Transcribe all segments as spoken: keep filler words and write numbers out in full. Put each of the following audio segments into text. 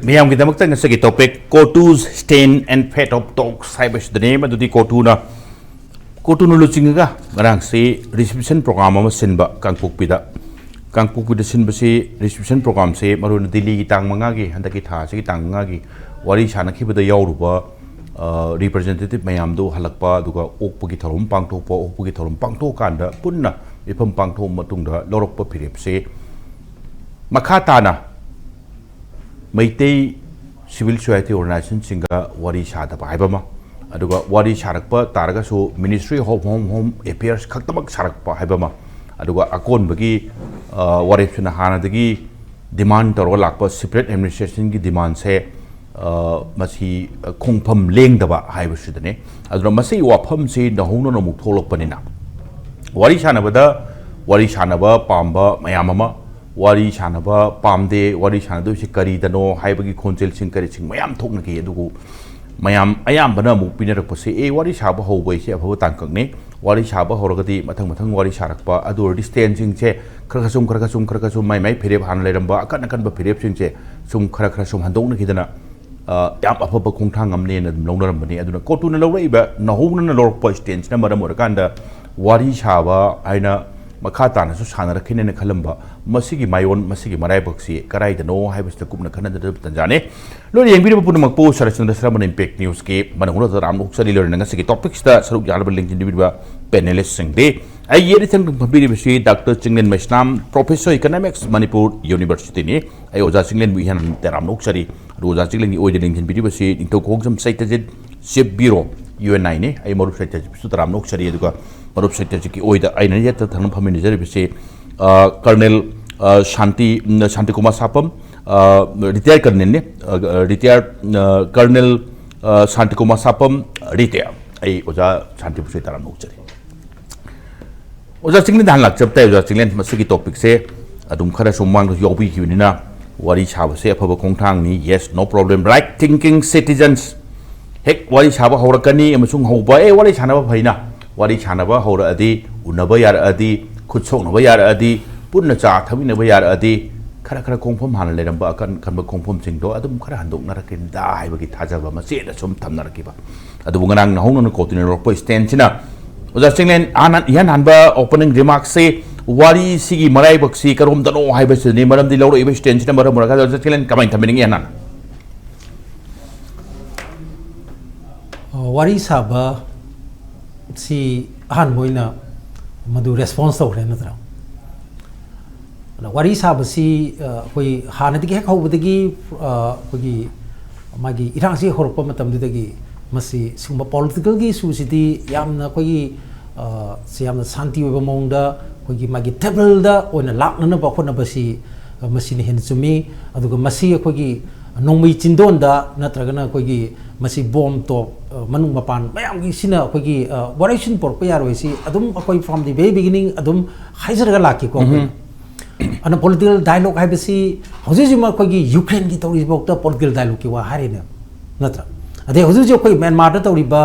ꯃꯤꯌꯥꯝꯒꯤꯗꯃꯛꯇ ꯉꯁꯤꯒꯤ topic, COTU's Stand and Fate of Talks ꯍꯥꯏꯕꯁꯤꯗꯅꯤ꯫ ꯃꯗꯨꯗꯤ ꯀꯣꯇꯨꯅ ꯀꯣꯇꯨꯅ ꯂꯨꯆꯤꯡꯉꯒ ꯉꯔꯥꯡꯁꯤ reception program ꯑꯃ ꯁꯤꯟꯕ ꯀꯥꯡꯄꯣꯛꯄꯤꯗ꯫ ꯀꯥꯡꯄꯣꯛꯄꯤꯗ ꯁꯤꯟꯕꯁꯤ reception programꯁꯤ ꯃꯔꯨ ꯑꯣꯏꯅ ꯗꯤꯜꯂꯤꯒꯤ ꯇꯥꯡ ꯃꯉꯥꯒꯤ, ꯍꯟꯗꯛꯀꯤ ꯊꯥ ꯑꯁꯤꯒꯤ ꯇꯥꯡ ꯃꯉꯥꯒꯤ ꯋꯥꯔꯤ ꯁꯥꯅꯈꯤꯕꯗ ꯌꯥꯎꯔꯨꯕ, ꯑ, representative ꯃꯌꯥꯝꯗꯨ ꯍꯜꯂꯛꯄ, ꯑꯗꯨꯒ ꯑꯣꯛꯄꯒꯤ ꯊꯧꯔꯝ ꯄꯥꯡꯊꯣꯛꯄ, ꯑꯣꯛꯄꯒꯤ ꯊꯧꯔꯝ ꯄꯥꯡꯊꯣꯛꯑꯀꯥꯟꯗ ꯄꯨꯟꯅ ꯃꯤꯐꯝ ꯄꯥꯡꯊꯣꯛꯑ ꯃꯇꯨꯡꯗ ꯂꯧꯔꯛꯄ ꯐꯤꯔꯦꯞꯁꯤ ꯃꯈꯥ ꯇꯥꯅ ꯃꯩꯇꯩ civil society organizationꯁꯤꯡꯒ ꯋꯥꯔꯤ ꯁꯥꯗꯕ ꯍꯥꯏꯕ ꯑꯃ, ꯑꯗꯨꯒ ꯋꯥꯔꯤ ꯁꯥꯔꯛꯄ ꯇꯥꯔꯒꯁꯨ Ministry of Home, Home Affairs ꯈꯛꯇꯃꯛ ꯁꯥꯔꯛꯄ ꯍꯥꯏꯕ ꯑꯃ, ꯑꯗꯨꯒ ꯑꯀꯣꯟꯕꯒꯤ, ꯑ, ꯋꯥꯔꯦꯞꯁꯤꯅ ꯍꯥꯟꯅꯗꯒꯤ demand ꯇꯧꯔꯒ ꯂꯥꯛꯄ separate administrationꯒꯤ demandꯁꯦ, ꯑ, ꯃꯁꯤ, ꯑ, ꯈꯣꯡꯐꯝ ꯂꯦꯡꯗꯕ ꯍꯥꯏꯕꯁꯤꯗꯅꯤ꯫ ꯑꯗꯨꯅ ꯃꯁꯤꯒꯤ ꯋꯥꯐꯝꯁꯤ ꯅꯧꯍꯧꯅꯅ ꯑꯃꯨꯛ ꯊꯣꯛꯂꯛꯄꯅꯤꯅ ꯋꯥꯔꯤ ꯁꯥꯟꯅꯕꯗ, ꯋꯥꯔꯤ ꯁꯥꯟꯅꯕ ꯄꯥꯝꯕ ꯃꯌꯥꯝ ꯑꯃ, ꯋꯥꯔꯤ ꯁꯥꯟꯅꯕ ꯄꯥꯝꯗꯦ, ꯋꯥꯔꯤ ꯁꯥꯟꯅꯗꯣꯏꯁꯤ ꯀꯔꯤꯗꯅꯣ ꯍꯥꯏꯕꯒꯤ ꯈꯣꯟꯖꯦꯜꯁꯤꯡ ꯀꯔꯤꯁꯤꯡ ꯃꯌꯥꯝ ꯊꯣꯛꯅꯈꯤ꯫ ꯑꯗꯨꯕꯨ ꯃꯌꯥꯝ ꯑꯌꯥꯝꯕꯅ ꯑꯃꯨꯛ ꯄꯤꯅꯔꯛꯄꯁꯦ, "ꯑꯦ, ꯋꯥꯔꯤ ꯁꯥꯕ ꯍꯧꯕ ꯍꯥꯏꯁꯦ ꯑꯐꯕ ꯇꯥꯡꯀꯛꯅꯤ, ꯋꯥꯔꯤ ꯁꯥꯕ ꯍꯧꯔꯒꯗꯤ ꯃꯊꯪ ꯃꯊꯪ ꯋꯥꯔꯤ ꯁꯥꯔꯛꯄ, ꯑꯗꯨ ꯑꯣꯏꯔꯗꯤ standꯁꯤꯡꯁꯦ ꯈꯔ ꯈꯔ ꯁꯨꯝ, ꯈꯔ ꯈꯔ ꯁꯨꯝ, ꯈꯔ ꯈꯔ ꯁꯨꯝ, ꯃꯥꯏ ꯃꯥꯏ ꯐꯤꯔꯦꯞ ꯍꯥꯟꯅ ꯂꯩꯔꯝꯕ ꯑꯀꯟ ꯑꯀꯟꯕ ꯐꯤꯔꯦꯞꯁꯤꯡꯁꯦ ꯁꯨꯝ ꯈꯔ ꯈꯔ ꯁꯨꯝ ꯍꯟꯗꯣꯛꯅꯈꯤꯗꯅ, ꯑ, ꯌꯥꯝ ꯑꯐꯕ ꯈꯣꯡꯊꯥꯡ ꯑꯃꯅꯦꯅ ꯑꯗꯨꯝ ꯂꯧꯅꯔꯝꯕꯅꯤ"꯫ ꯑꯗꯨꯅ ꯀꯣꯇꯨꯅ ꯂꯧꯔꯛꯏꯕ ꯅꯧꯍꯧꯅꯅ ꯂꯧꯔꯛꯄ standꯁꯤꯅ ꯃꯔꯝ ꯑꯣꯏꯔꯀꯥꯟꯗ ꯋꯥꯔꯤ ꯁꯥꯕ ꯍꯥꯏꯅ ꯃꯈꯥ ꯇꯥꯅꯁꯨ ꯁꯥꯟꯅꯔꯛꯈꯤꯅꯦꯅ ꯈꯜꯂꯝꯕ, ꯃꯁꯤꯒꯤ ꯃꯥꯏꯑꯣꯟ, ꯃꯁꯤꯒꯤ ꯃꯔꯥꯏꯕꯛꯁꯤ ꯀꯗꯥꯏꯗꯅꯣ ꯍꯥꯏꯕꯁꯤꯗ ꯀꯨꯞꯅ ꯈꯟꯅꯗꯕ ꯇꯟꯖꯥꯅꯤ꯫ ꯂꯣꯏꯅ ꯌꯦꯡꯕꯤꯔꯤꯕ ꯄꯨꯝꯅꯃꯛꯄꯨ ꯁꯔꯠꯆꯟꯗ꯭ꯔ ꯁꯔꯃꯟ Impact Newsꯀꯤ ꯃꯅꯨꯡꯗ ꯇꯔꯥꯝꯅ ꯑꯣꯛꯆꯔꯤ꯫ ꯂꯣꯏꯅ ꯉꯁꯤꯒꯤ topicꯁꯤꯗ ꯁꯔꯨꯛ ꯌꯥꯅꯕ ꯂꯦꯡꯁꯤꯟꯕꯤꯔꯤꯕ panelistꯁꯤꯡꯗꯤ ꯑꯩꯒꯤ ꯌꯦꯠ ꯊꯪꯅ ꯐꯝꯕꯤꯔꯤꯕꯁꯤ Doctor ꯆꯤꯡꯂꯦꯟ ꯃꯩꯁꯅꯥꯝ, Professor Economics, Manipur Universityꯅꯤ꯫ ꯑꯩ ꯑꯣꯖꯥ ꯆꯤꯡꯂꯦꯟꯕꯨ ꯏꯍꯥꯟ ꯍꯥꯟꯅ ꯇꯔꯥꯝꯅ ꯑꯣꯛꯆꯔꯤ꯫ ꯑꯗꯨ ꯑꯣꯖꯥ ꯆꯤꯡꯂꯦꯟꯒꯤ ꯑꯣꯏꯗ ꯂꯦꯡꯁꯤꯟꯕꯤꯔꯤꯕꯁꯤ ꯅꯤꯡꯊꯧ ꯈꯣꯡꯖꯝ ꯁꯩꯇꯖꯤꯠ, Chief Bureau, UNIꯅꯤ꯫ ꯑꯩ ꯃꯔꯨꯞ ꯁꯩꯇꯖꯤꯠꯁꯨ ꯇꯔꯥꯝꯅ ꯑꯣꯛꯆꯔꯤ꯫ ꯑꯗꯨꯒ ꯃꯔꯨꯞ ꯁꯩꯇꯖꯤꯠꯀꯤ ꯑꯣꯏꯗ ꯑꯩꯅ ꯌꯦꯠꯇ ꯊꯪꯅ ꯐꯝꯃꯤꯟꯅꯖꯔꯤꯕꯁꯤ, ꯑ, Colonel, ꯑ, ꯁꯥꯟꯇꯤ, ꯎꯝ, ꯁꯥꯟꯇꯤꯀꯨꯃꯥꯔ ꯁꯥꯄꯝ, ꯑ, retired colonelꯅꯤ, ꯑ, retired, ꯑ, Colonel, ꯑ, ꯁꯥꯟꯇꯤꯀꯨꯃꯥꯔ ꯁꯥꯄꯝ, retired꯫ ꯑꯩ ꯑꯣꯖꯥ ꯁꯥꯟꯇꯤꯕꯨꯁꯨ ꯇꯔꯥꯝꯅ ꯑꯣꯛꯆꯔꯤ꯫ ꯑꯣꯖꯥ ꯆꯤꯡꯂꯦꯟꯗ ꯍꯥꯟꯅ ꯂꯥꯛꯆꯕ ꯇꯥꯏ꯫ ꯑꯣꯖꯥ ꯆꯤꯡꯂꯦꯟ, ꯃꯁꯤꯒꯤ topicꯁꯦ ꯑꯗꯨꯝ ꯈꯔꯁꯨ ꯃꯃꯥꯡꯗꯁꯨ ꯌꯥꯎꯕꯤꯈꯤꯕꯅꯤꯅ ꯋꯥꯔꯤ ꯁꯥꯕꯁꯦ ꯑꯐꯕ ꯈꯣꯡꯊꯥꯡꯅꯤ꯫ Yes, no problem, right thinking citizens꯫ ꯍꯦꯛ ꯋꯥꯔꯤ ꯁꯥꯕ ꯍꯧꯔꯛꯀꯅꯤ ꯑꯃꯁꯨꯡ ꯍꯧꯕ, ꯑꯦ, ꯋꯥꯔꯤ ꯁꯥꯟꯅꯕ ꯐꯩꯅ, ꯋꯥꯔꯤ ꯁꯥꯟꯅꯕ ꯍꯧꯔꯛꯑꯗꯤ, ꯎꯅꯕ ꯌꯥꯔꯛꯑꯗꯤ, ꯈꯨꯠ ꯁꯣꯛꯅꯕ ꯌꯥꯔꯛꯑꯗꯤ, ꯄꯨꯟꯅ ꯆꯥ ꯊꯛꯃꯤꯟꯅꯕ ꯌꯥꯔꯛꯑꯗꯤ, ꯈꯔ ꯈꯔ ꯈꯣꯡꯐꯝ ꯍꯥꯟꯅ ꯂꯩꯔꯝꯕ ꯑꯀꯟ ꯑꯀꯟꯕ ꯈꯣꯡꯐꯝꯁꯤꯡꯗꯣ ꯑꯗꯨꯝ ꯈꯔ ꯍꯟꯗꯣꯛꯅꯔꯛꯀꯅꯤꯗ ꯍꯥꯏꯕꯒꯤ ꯊꯥꯖꯕ ꯃꯆꯦꯠ ꯑꯁꯨꯝ ꯊꯝꯅꯔꯛꯈꯤꯕ꯫ ꯑꯗꯨꯕꯨ ꯉꯔꯥꯡ ꯅꯧꯍꯧꯅꯅ ꯀꯣꯇꯤꯅ ꯂꯧꯔꯛꯄ stand ꯁꯤꯅ ꯑꯣꯖꯥ ꯆꯤꯡꯂꯦꯟ ꯍꯥꯟꯅ ꯏꯍꯥꯟ ꯍꯥꯟꯕ opening remark ꯁꯤ ꯋꯥꯔꯤꯁꯤꯒꯤ ꯃꯔꯥꯏꯕꯛꯁꯤ ꯀꯔꯣꯝꯗꯅꯣ ꯍꯥꯏꯕꯁꯤꯅꯤ꯫ ꯃꯔꯝꯗꯤ ꯂꯧꯔꯛꯏꯕ stand ꯁꯤꯅ ꯃꯔꯝ ꯑꯣꯏꯔꯒ ꯑꯣꯖꯥ ꯆꯤꯡꯂꯦꯟ ꯀꯃꯥꯏꯅ ꯊꯝꯕꯤꯅꯤꯡꯉꯤ ꯏꯍꯥꯟ ꯍꯥꯟꯅ? ꯑ, ꯋꯥꯔꯤ ꯁꯥꯕ ꯁꯤ ꯑꯍꯥꯟꯕ ꯑꯣꯏꯅ ꯃꯗꯨ response ꯇꯧꯈ꯭ꯔꯦ ꯅꯠꯇ꯭ꯔꯥ? ꯑꯗ ꯋꯥꯔꯤ ꯁꯥꯕꯁꯤ, ꯑ, ꯑꯩꯈꯣꯏ ꯍꯥꯟꯅꯗꯒꯤ ꯍꯦꯛ ꯍꯧꯕꯗꯒꯤ, ꯑ, ꯑꯩꯈꯣꯏꯒꯤ ꯃꯥꯒꯤ ꯏꯔꯥꯡꯁꯤ ꯍꯧꯔꯛꯄ ꯃꯇꯝꯗꯨꯗꯒꯤ ꯃꯁꯤ ꯁꯤꯒꯨꯝꯕ political ꯒꯤ issue ꯁꯤꯗꯤ ꯌꯥꯝꯅ ꯑꯩꯈꯣꯏꯒꯤ, ꯑ, ꯁꯤ ꯌꯥꯝꯅ ꯁꯥꯟꯇꯤ ꯑꯣꯏꯕ ꯃꯑꯣꯡꯗ ꯑꯩꯈꯣꯏꯒꯤ ꯃꯥꯒꯤ table ꯗ ꯑꯣꯏꯅ ꯂꯥꯛꯅꯅꯕ ꯍꯣꯠꯅꯕꯁꯤ, ꯑ, ꯃꯁꯤꯅ ꯍꯦꯟꯅ ꯆꯨꯝꯃꯤ꯫ ꯑꯗꯨꯒ ꯃꯁꯤ ꯑꯩꯈꯣꯏꯒꯤ ꯅꯣꯡꯃꯩ ꯆꯤꯟꯗꯣꯟꯗ ꯅꯠꯇ꯭ꯔꯒꯅ ꯑꯩꯈꯣꯏꯒꯤ ꯃꯁꯤ bomb ꯇꯣꯞ, ꯑ, ꯃꯅꯨꯡ ꯃꯄꯥꯟ ꯃꯌꯥꯝꯒꯤ ꯁꯤꯅ ꯑꯩꯈꯣꯏꯒꯤ, ꯑ, variation ꯄꯨꯔꯛꯄ ꯌꯥꯔꯣꯏ꯫ ꯁꯤ ꯑꯗꯨꯝ ꯑꯩꯈꯣꯏ from the very beginning ꯑꯗꯨꯝ ꯍꯥꯏꯖꯔꯒ ꯂꯥꯛꯈꯤꯀꯣ ꯑꯩꯈꯣꯏꯅ꯫ ꯑꯗꯨꯅ political dialogue ꯍꯥꯏꯕꯁꯤ ꯍꯧꯖꯤꯛ ꯍꯧꯖꯤꯛꯃꯛ ꯑꯩꯈꯣꯏꯒꯤ ꯌꯨꯀ꯭ꯔꯦꯟꯒꯤ ꯇꯧꯔꯤꯁꯤꯐꯥꯎꯗ political dialogue ꯀꯤ ꯋꯥ ꯍꯥꯏꯔꯤꯅꯦ, ꯅꯠꯇ꯭ꯔꯥ? ꯑꯗꯩ ꯍꯧꯖꯤꯛ ꯍꯧꯖꯤꯛ ꯑꯩꯈꯣꯏ ꯃ꯭ꯌꯥꯟꯃꯥꯔꯗ ꯇꯧꯔꯤꯕ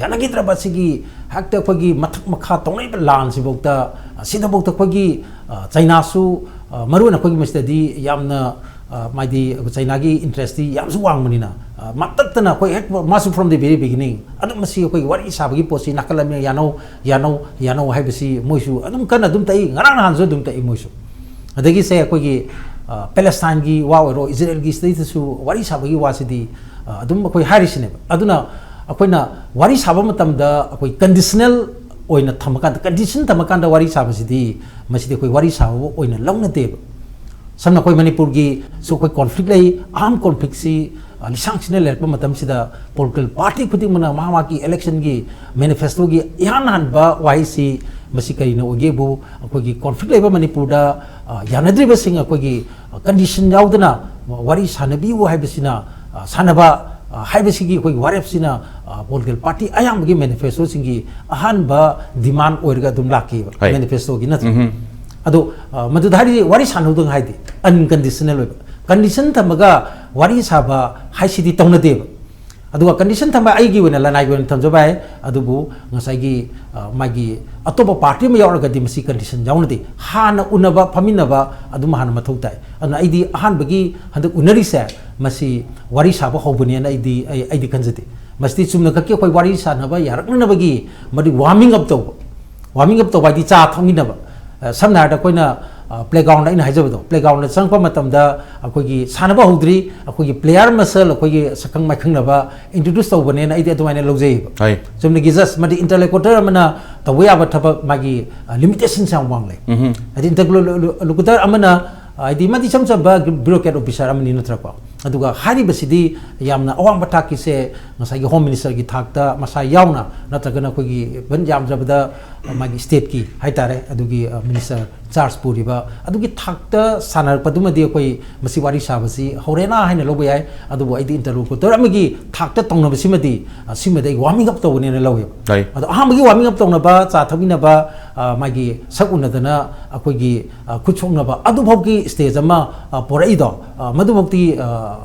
ꯌꯥꯅꯈꯤꯗ꯭ꯔꯕ ꯁꯤꯒꯤ ꯍꯦꯛꯇ ꯑꯩꯈꯣꯏꯒꯤ ꯃꯊꯛ ꯃꯈꯥ ꯇꯧꯅꯔꯤꯕ ꯂꯥꯟꯁꯤꯐꯥꯎꯗ, ꯑ, ꯁꯤꯗꯐꯥꯎꯗ ꯑꯩꯈꯣꯏꯒꯤ, ꯑ, ꯆꯩꯅꯥꯁꯨ, ꯑ, ꯃꯔꯨꯑꯣꯏꯅ ꯑꯩꯈꯣꯏꯒꯤ ꯃꯁꯤꯗꯗꯤ ꯌꯥꯝꯅ, ꯑ, ꯍꯥꯏꯗꯤ ꯆꯩꯅꯥꯒꯤ interest ꯇꯤ ꯌꯥꯝꯁꯨ ꯋꯥꯡꯕꯅꯤꯅ, ꯑ, ꯃꯇꯠꯇꯅ ꯑꯩꯈꯣꯏ ꯍꯦꯛ ꯃꯥꯁꯨ from the very beginning ꯑꯗꯨꯝ ꯃꯁꯤ ꯑꯩꯈꯣꯏꯒꯤ ꯋꯥꯔꯤ ꯁꯥꯕꯒꯤ ꯄꯣꯠꯁꯤ ꯅꯥꯀꯜ ꯑꯃ ꯌꯥꯅꯧ, ꯌꯥꯅꯧ, ꯌꯥꯅꯧ ꯍꯥꯏꯕꯁꯤ ꯃꯣꯏꯁꯨ ꯑꯗꯨꯝ ꯀꯟꯅ ꯑꯗꯨꯝ ꯇꯛꯏ, ꯉꯔꯥꯡ ꯅꯍꯥꯟꯁꯨ ꯑꯗꯨꯝ ꯇꯛꯏ ꯃꯣꯏꯁꯨ꯫ ꯑꯗꯒꯤ ꯁꯦ ꯑꯩꯈꯣꯏꯒꯤ, ꯑ, ꯄꯦꯂꯦꯁꯇꯥꯏꯟꯒꯤ ꯋꯥ ꯑꯣꯏꯔꯣ, ꯏꯖꯔꯦꯜꯒꯤ ꯁꯤꯗꯩꯗꯁꯨ ꯋꯥꯔꯤ ꯁꯥꯕꯒꯤ ꯋꯥꯁꯤꯗꯤ, ꯑ, ꯑꯗꯨꯝ ꯑꯩꯈꯣꯏ ꯍꯥꯏꯔꯤꯁꯤꯅꯦꯕ꯫ ꯑꯗꯨꯅ ꯑꯩꯈꯣꯏꯅ ꯋꯥꯔꯤ ꯁꯥꯕ ꯃꯇꯝꯗ ꯑꯩꯈꯣꯏ conditional ꯑꯣꯏꯅ ꯊꯝꯃꯀꯥꯟꯗ, condition ꯊꯝꯃꯀꯥꯟꯗ ꯋꯥꯔꯤ ꯁꯥꯕꯁꯤꯗꯤ ꯃꯁꯤꯗꯤ ꯑꯩꯈꯣꯏ ꯋꯥꯔꯤ ꯁꯥꯕ ꯑꯣꯏꯅ ꯂꯧꯅꯗꯦꯕ꯫ ꯁꯝꯅ ꯑꯩꯈꯣꯏ ꯃꯅꯤꯄꯨꯔꯒꯤꯁꯨ ꯑꯩꯈꯣꯏ conflict ꯂꯩ, armed conflict ꯁꯤ, ꯑ, ꯂꯤꯁꯥꯡ ꯁꯤꯠꯅ ꯂꯩꯔꯛꯄ ꯃꯇꯝꯁꯤꯗ political party ꯈꯨꯗꯤꯡꯃꯛꯅ ꯃꯍꯥꯛ ꯃꯍꯥꯛꯀꯤ election ꯒꯤ manifesto ꯒꯤ ꯏꯍꯥꯟ ꯍꯥꯟꯕ ꯋꯥꯍꯩꯁꯤ ꯃꯁꯤ ꯀꯔꯤꯅ ꯑꯣꯏꯒꯦꯕꯨ, ꯑꯩꯈꯣꯏꯒꯤ conflict ꯂꯩꯕ ꯃꯅꯤꯄꯨꯔꯗ, ꯑ, ꯌꯥꯅꯗ꯭ꯔꯤꯕꯁꯤꯡ ꯑꯩꯈꯣꯏꯒꯤ, ꯑ, condition ꯌꯥꯎꯗꯅ ꯋꯥꯔꯤ ꯁꯥꯟꯅꯕꯤꯌꯨ ꯍꯥꯏꯕꯁꯤꯅ, ꯑ, ꯁꯥꯟꯅꯕ, ꯑ, ꯍꯥꯏꯕꯁꯤꯒꯤ ꯑꯩꯈꯣꯏꯒꯤ ꯋꯥꯔꯦꯞꯁꯤꯅ, ꯑ, political party ꯑꯌꯥꯝꯕꯒꯤ manifesto ꯁꯤꯡꯒꯤ ꯑꯍꯥꯟꯕ demand ꯑꯣꯏꯔꯒ ꯑꯗꯨꯝ ꯂꯥꯛꯈꯤꯕ꯫ ꯍꯣꯏ꯫ Manifesto ꯒꯤ ꯅꯠꯇ꯭ꯔ? ꯎꯝꯍꯨꯝ꯫ ꯑꯗꯣ, ꯑ, ꯃꯗꯨꯗ ꯍꯥꯏꯔꯤꯁꯦ ꯋꯥꯔꯤ ꯁꯥꯟꯅꯧꯗꯪ ꯍꯥꯏꯗꯤ unconditional ꯑꯣꯏꯕ꯫ Condition ꯊꯝꯃꯒ ꯋꯥꯔꯤ ꯁꯥꯕ ꯍꯥꯏꯁꯤꯗꯤ ꯇꯧꯅꯗꯦꯕ꯫ ꯑꯗꯨꯒ ꯀꯟꯗꯤꯁꯟ ꯊꯝꯕ ꯑꯩꯒꯤ ꯑꯣꯏꯅ, ꯂꯅꯥꯏꯒꯤ ꯑꯣꯏꯅ ꯊꯝꯖꯕ ꯌꯥꯏ, ꯑꯗꯨꯕꯨ ꯉꯁꯥꯏꯒꯤ, ꯑ, ꯃꯥꯒꯤ ꯑꯇꯣꯞꯄ ꯄꯥꯔꯇꯤ ꯑꯃ ꯌꯥꯎꯔꯒꯗꯤ ꯃꯁꯤ ꯀꯟꯗꯤꯁꯟ ꯌꯥꯎꯅꯗꯦ꯫ ꯍꯥꯟꯅ ꯎꯅꯕ ꯐꯝꯃꯤꯟꯅꯕ ꯑꯗꯨꯝ ꯍꯥꯟꯅ ꯃꯊꯧ ꯇꯥꯏ꯫ ꯑꯗꯨꯅ ꯑꯩꯗꯤ ꯑꯍꯥꯟꯕꯒꯤ ꯍꯟꯗꯛ ꯎꯅꯔꯤꯁꯦ ꯃꯁꯤ ꯋꯥꯔꯤ ꯁꯥꯕ ꯍꯧꯕꯅꯦꯅ ꯑꯩꯗꯤ, ꯑꯩ, ꯑꯩꯗꯤ ꯈꯟꯖꯗꯦ꯫ ꯃꯁꯤꯗꯤ ꯆꯨꯝꯅ ꯈꯛꯀꯤ ꯑꯩꯈꯣꯏ ꯋꯥꯔꯤ ꯁꯥꯟꯅꯕ ꯌꯥꯔꯛꯅꯅꯕꯒꯤ ꯃꯗꯨ ꯋꯥꯔꯃꯤꯡ ꯑꯞ ꯇꯧꯕ, ꯋꯥꯔꯃꯤꯡ ꯑꯞ ꯇꯧꯕ ꯍꯥꯏꯗꯤ ꯆꯥ ꯊꯛꯃꯤꯟꯅꯕ꯫ ꯑ, ꯁꯝꯅ ꯍꯥꯏꯔꯕꯗ ꯑꯩꯈꯣꯏꯅ, ꯑ, ꯄ꯭ꯂꯦꯒ꯭ꯔꯥꯎꯟꯗ, ꯑꯩꯅ ꯍꯥꯏꯖꯕꯗꯣ, ꯄ꯭ꯂꯦꯒ꯭ꯔꯥꯎꯟꯗ ꯆꯪꯉꯛꯄ ꯃꯇꯝꯗ ꯑꯩꯈꯣꯏꯒꯤ ꯁꯥꯟꯅꯕ ꯍꯧꯗ꯭ꯔꯤ, ꯑꯩꯈꯣꯏꯒꯤ ꯄ꯭ꯂꯦꯌꯔ ꯃꯁꯦꯜ, ꯑꯩꯈꯣꯏꯒꯤ ꯁꯛꯈꯪ ꯃꯥꯏꯈꯪꯅꯕ ꯏꯟꯇ꯭ꯔꯣꯗ꯭ꯌꯨꯁ ꯇꯧꯕꯅꯦꯅ ꯑꯩꯗꯤ ꯑꯗꯨꯃꯥꯏꯅ ꯂꯧꯖꯩꯌꯦꯕ꯫ ꯍꯣꯏ꯫ ꯆꯨꯝꯅꯒꯤ ꯖꯁ ꯃꯗꯤ ꯏꯟꯇꯔꯂꯣꯀꯨꯇꯔ ꯑꯃꯅ ꯇꯧꯕ ꯌꯥꯕ ꯊꯕꯛ, ꯃꯥꯒꯤ, ꯑ, ꯂꯤꯃꯤꯇꯦꯁꯟꯁꯦ ꯌꯥꯝ ꯋꯥꯡꯂꯦ꯫ ꯎꯝꯍꯨꯝ꯫ ꯍꯥꯏꯗꯤ ꯏꯟꯇꯔꯂꯣꯀꯨꯇꯔ ꯑꯃꯅ, ꯑ, ꯍꯥꯏꯗꯤ ꯃꯗꯤ ꯏꯆꯝ ꯆꯝꯕ ꯕ꯭ꯌꯨꯔꯣꯀ꯭ꯔꯦꯠ ꯑꯣꯐꯤꯁꯥꯔ ꯑꯃꯅꯤ, ꯅꯠꯇ꯭ꯔꯀꯣ? ꯑꯗꯨꯒ ꯍꯥꯏꯔꯤꯕꯁꯤꯗꯤ ꯌꯥꯝꯅ ꯑꯋꯥꯡꯕ ꯊꯥꯛꯀꯤꯁꯦ ꯉꯁꯥꯏꯒꯤ ꯍꯣꯝ ꯃꯤꯅꯤꯁꯇꯔꯒꯤ ꯊꯥꯛꯇ ꯃꯁꯥ ꯌꯥꯎꯅ, ꯅꯠꯇ꯭ꯔꯒꯅ ꯑꯩꯈꯣꯏꯒꯤ ꯏꯚꯟ ꯌꯥꯝꯗ꯭ꯔꯕꯗ ꯃꯥꯒꯤ ꯁ꯭ꯇꯦꯠꯀꯤ ꯍꯥꯏꯇꯥꯔꯦ, ꯑꯗꯨꯒꯤ, ꯑ, ꯃꯤꯅꯤꯁꯇꯔ ꯆꯥꯔꯖ ꯄꯨꯔꯤꯕ ꯑꯗꯨꯒꯤ ꯊꯥꯛꯇ ꯁꯥꯟꯅꯔꯛꯄꯗꯨꯃꯗꯤ ꯑꯩꯈꯣꯏ ꯃꯁꯤ ꯋꯥꯔꯤ ꯁꯥꯕꯁꯤ ꯍꯧꯔꯦꯅ ꯍꯥꯏꯅ ꯂꯧꯕ ꯌꯥꯏ꯫ ꯑꯗꯨꯕꯨ ꯑꯩꯗꯤ ꯏꯟꯇꯔꯂꯣꯀꯨꯇꯔ ꯑꯃꯒꯤ ꯊꯥꯛꯇ ꯇꯧꯅꯕꯁꯤꯃꯗꯤ, ꯑ, ꯁꯤꯃꯗꯤ ꯑꯩ ꯋꯥꯔꯃꯤꯡ ꯑꯞ ꯇꯧꯕꯅꯦꯅ ꯂꯧꯋꯦꯕ꯫ ꯍꯣꯏ꯫ ꯑꯗꯣ ꯑꯍꯥꯟꯕꯒꯤ ꯋꯥꯔꯃꯤꯡ ꯑꯞ ꯇꯧꯅꯕ, ꯆꯥ ꯊꯛꯃꯤꯟꯅꯕ, ꯑ, ꯃꯥꯒꯤ ꯁꯛ ꯎꯅꯗꯅ ꯑꯩꯈꯣꯏꯒꯤ, ꯑ, ꯈꯨꯠ ꯁꯣꯛꯅꯕ ꯑꯗꯨꯐꯥꯎꯒꯤ ꯁ꯭ꯇꯦꯖ ꯑꯃ, ꯑ, ꯄꯣꯔꯛꯏꯗꯣ, ꯑ, ꯃꯗꯨꯐꯥꯎꯗꯤ, ꯑ,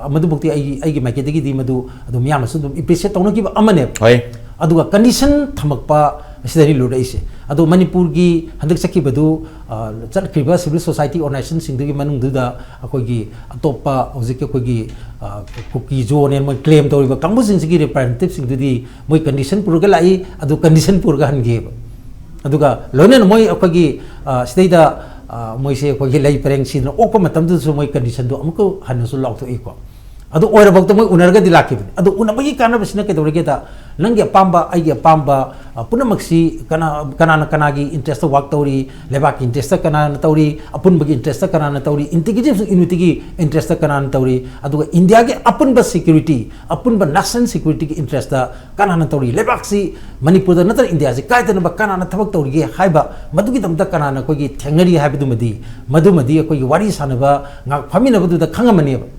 ꯃꯗꯨꯐꯥꯎꯗꯤ ꯑꯩꯒꯤ, ꯑꯩꯒꯤ ꯃꯥꯏꯀꯩꯗꯒꯤꯗꯤ ꯃꯗꯨ ꯑꯗꯨꯝ ꯃꯤꯌꯥꯝꯅꯁꯨ ꯑꯗꯨꯝ ꯑꯦꯄ꯭ꯔꯤꯁꯤꯌꯦꯠ ꯇꯧꯅꯈꯤꯕ ꯑꯃꯅꯦꯕ꯫ ꯍꯣꯏ꯫ ꯑꯗꯨꯒ ꯀꯟꯗꯤꯁꯟ ꯊꯝꯃꯛꯄ ꯑꯁꯤꯗꯅꯤ ꯂꯨꯔꯛꯏꯁꯦ꯫ ꯑꯗꯣ ꯃꯅꯤꯄꯨꯔꯒꯤ ꯍꯟꯗꯛ ꯆꯠꯈꯤꯕꯗꯨ, ꯑ, ꯆꯠꯈ꯭ꯔꯤꯕ ꯁꯤꯚꯤꯜ ꯁꯣꯁꯥꯏꯇꯤ ꯑꯣꯔꯒꯅꯥꯏꯖꯦꯁꯟꯁꯤꯡꯗꯨꯒꯤ ꯃꯅꯨꯡꯗꯨꯗ ꯑꯩꯈꯣꯏꯒꯤ ꯑꯇꯣꯞꯄ ꯍꯧꯖꯤꯛꯀꯤ ꯑꯩꯈꯣꯏꯒꯤ, ꯑ, ꯀꯨꯀꯤ ꯖꯣꯟ ꯍꯥꯏꯅ ꯃꯣꯏ ꯀ꯭ꯂꯦꯝ ꯇꯧꯔꯤꯕ ꯀꯥꯡꯕꯨꯁꯤꯡꯁꯤꯒꯤ ꯔꯤꯄ꯭ꯔꯖꯦꯟꯇꯦꯇꯤꯚꯁꯤꯡꯗꯨꯗꯤ ꯃꯣꯏ ꯀꯟꯗꯤꯁꯟ ꯄꯨꯔꯒ ꯂꯥꯛꯏ, ꯑꯗꯨ ꯀꯟꯗꯤꯁꯟ ꯄꯨꯔꯒ ꯍꯟꯈꯤꯑꯕ꯫ ꯑꯗꯨꯒ ꯂꯣꯏꯅꯅ ꯃꯣꯏ ꯑꯩꯈꯣꯏꯒꯤ, ꯑ, ꯁꯤꯗꯩꯗ, ꯑ, ꯃꯣꯏꯁꯦ ꯑꯩꯈꯣꯏꯒꯤ ꯂꯩ ꯄꯔꯦꯡ ꯁꯤꯗꯅ ꯑꯣꯛꯄ ꯃꯇꯝꯗꯨꯗꯁꯨ ꯃꯣꯏ ꯀꯟꯗꯤꯁꯟꯗꯣ ꯑꯃꯨꯛꯀ ꯍꯟꯅꯁꯨ ꯂꯥꯎꯊꯣꯛꯏꯀꯣ꯫ ꯑꯗꯨ ꯑꯣꯏꯔꯐꯥꯎꯗ ꯃꯣꯏ ꯎꯅꯔꯒꯗꯤ ꯂꯥꯛꯈꯤꯕꯅꯤ꯫ ꯑꯗꯨ ꯎꯅꯕꯒꯤ ꯀꯥꯟꯅꯕꯁꯤꯅ ꯀꯩꯗꯧꯔꯒꯦꯗ, ꯅꯪꯒꯤ ꯑꯄꯥꯝꯕ, ꯑꯩꯒꯤ ꯑꯄꯥꯝꯕ, ꯑ, ꯄꯨꯝꯅꯃꯛꯁꯤ ꯀꯅꯥ, ꯀꯅꯥꯅ ꯀꯅꯥꯒꯤ ꯏꯟꯇꯔꯦꯁꯇ ꯋꯥꯛ ꯇꯧꯔꯤ, ꯂꯩꯕꯥꯛꯀꯤ ꯏꯟꯇꯔꯦꯁꯇ ꯀꯅꯥꯅ ꯇꯧꯔꯤ, ꯑꯄꯨꯟꯕꯒꯤ ꯏꯟꯇꯔꯦꯁꯇ ꯀꯅꯥꯅ ꯇꯧꯔꯤ, ꯏꯟꯇꯤꯒ꯭ꯔꯤꯇꯤ ꯑꯣꯐ ꯌꯨꯅꯤꯇꯤꯒꯤ ꯏꯟꯇꯔꯦꯁꯇ ꯀꯅꯥꯅ ꯇꯧꯔꯤ, ꯑꯗꯨꯒ ꯏꯟꯗꯤꯌꯥꯒꯤ ꯑꯄꯨꯟꯕ ꯁꯦꯀ꯭ꯌꯨꯔꯤꯇꯤ, ꯑꯄꯨꯟꯕ ꯅꯦꯁꯅꯦꯜ ꯁꯦꯀ꯭ꯌꯨꯔꯤꯇꯤꯒꯤ ꯏꯟꯇꯔꯦꯁꯇ ꯀꯅꯥꯅ ꯇꯧꯔꯤ, ꯂꯩꯕꯥꯛꯁꯤ, ꯃꯅꯤꯄꯨꯔꯗ ꯅꯠꯇꯅ ꯏꯟꯗꯤꯌꯥꯁꯤ ꯀꯥꯏꯗꯅꯕ ꯀꯅꯥꯅ ꯊꯕꯛ ꯇꯧꯔꯤꯒꯦ ꯍꯥꯏꯕ ꯃꯗꯨꯒꯤꯗꯃꯛꯇ ꯀꯅꯥꯅ ꯑꯩꯈꯣꯏꯒꯤ ꯊꯦꯡꯅꯔꯤ ꯍꯥꯏꯕꯗꯨꯃꯗꯤ, ꯃꯗꯨꯃꯗꯤ ꯑꯩꯈꯣꯏꯒꯤ ꯋꯥꯔꯤ ꯁꯥꯟꯅꯕ ꯉꯥꯏꯍꯥꯛ ꯐꯝꯃꯤꯟꯅꯕꯗꯨꯗ ꯈꯪꯉꯝꯃꯅꯦꯕ꯫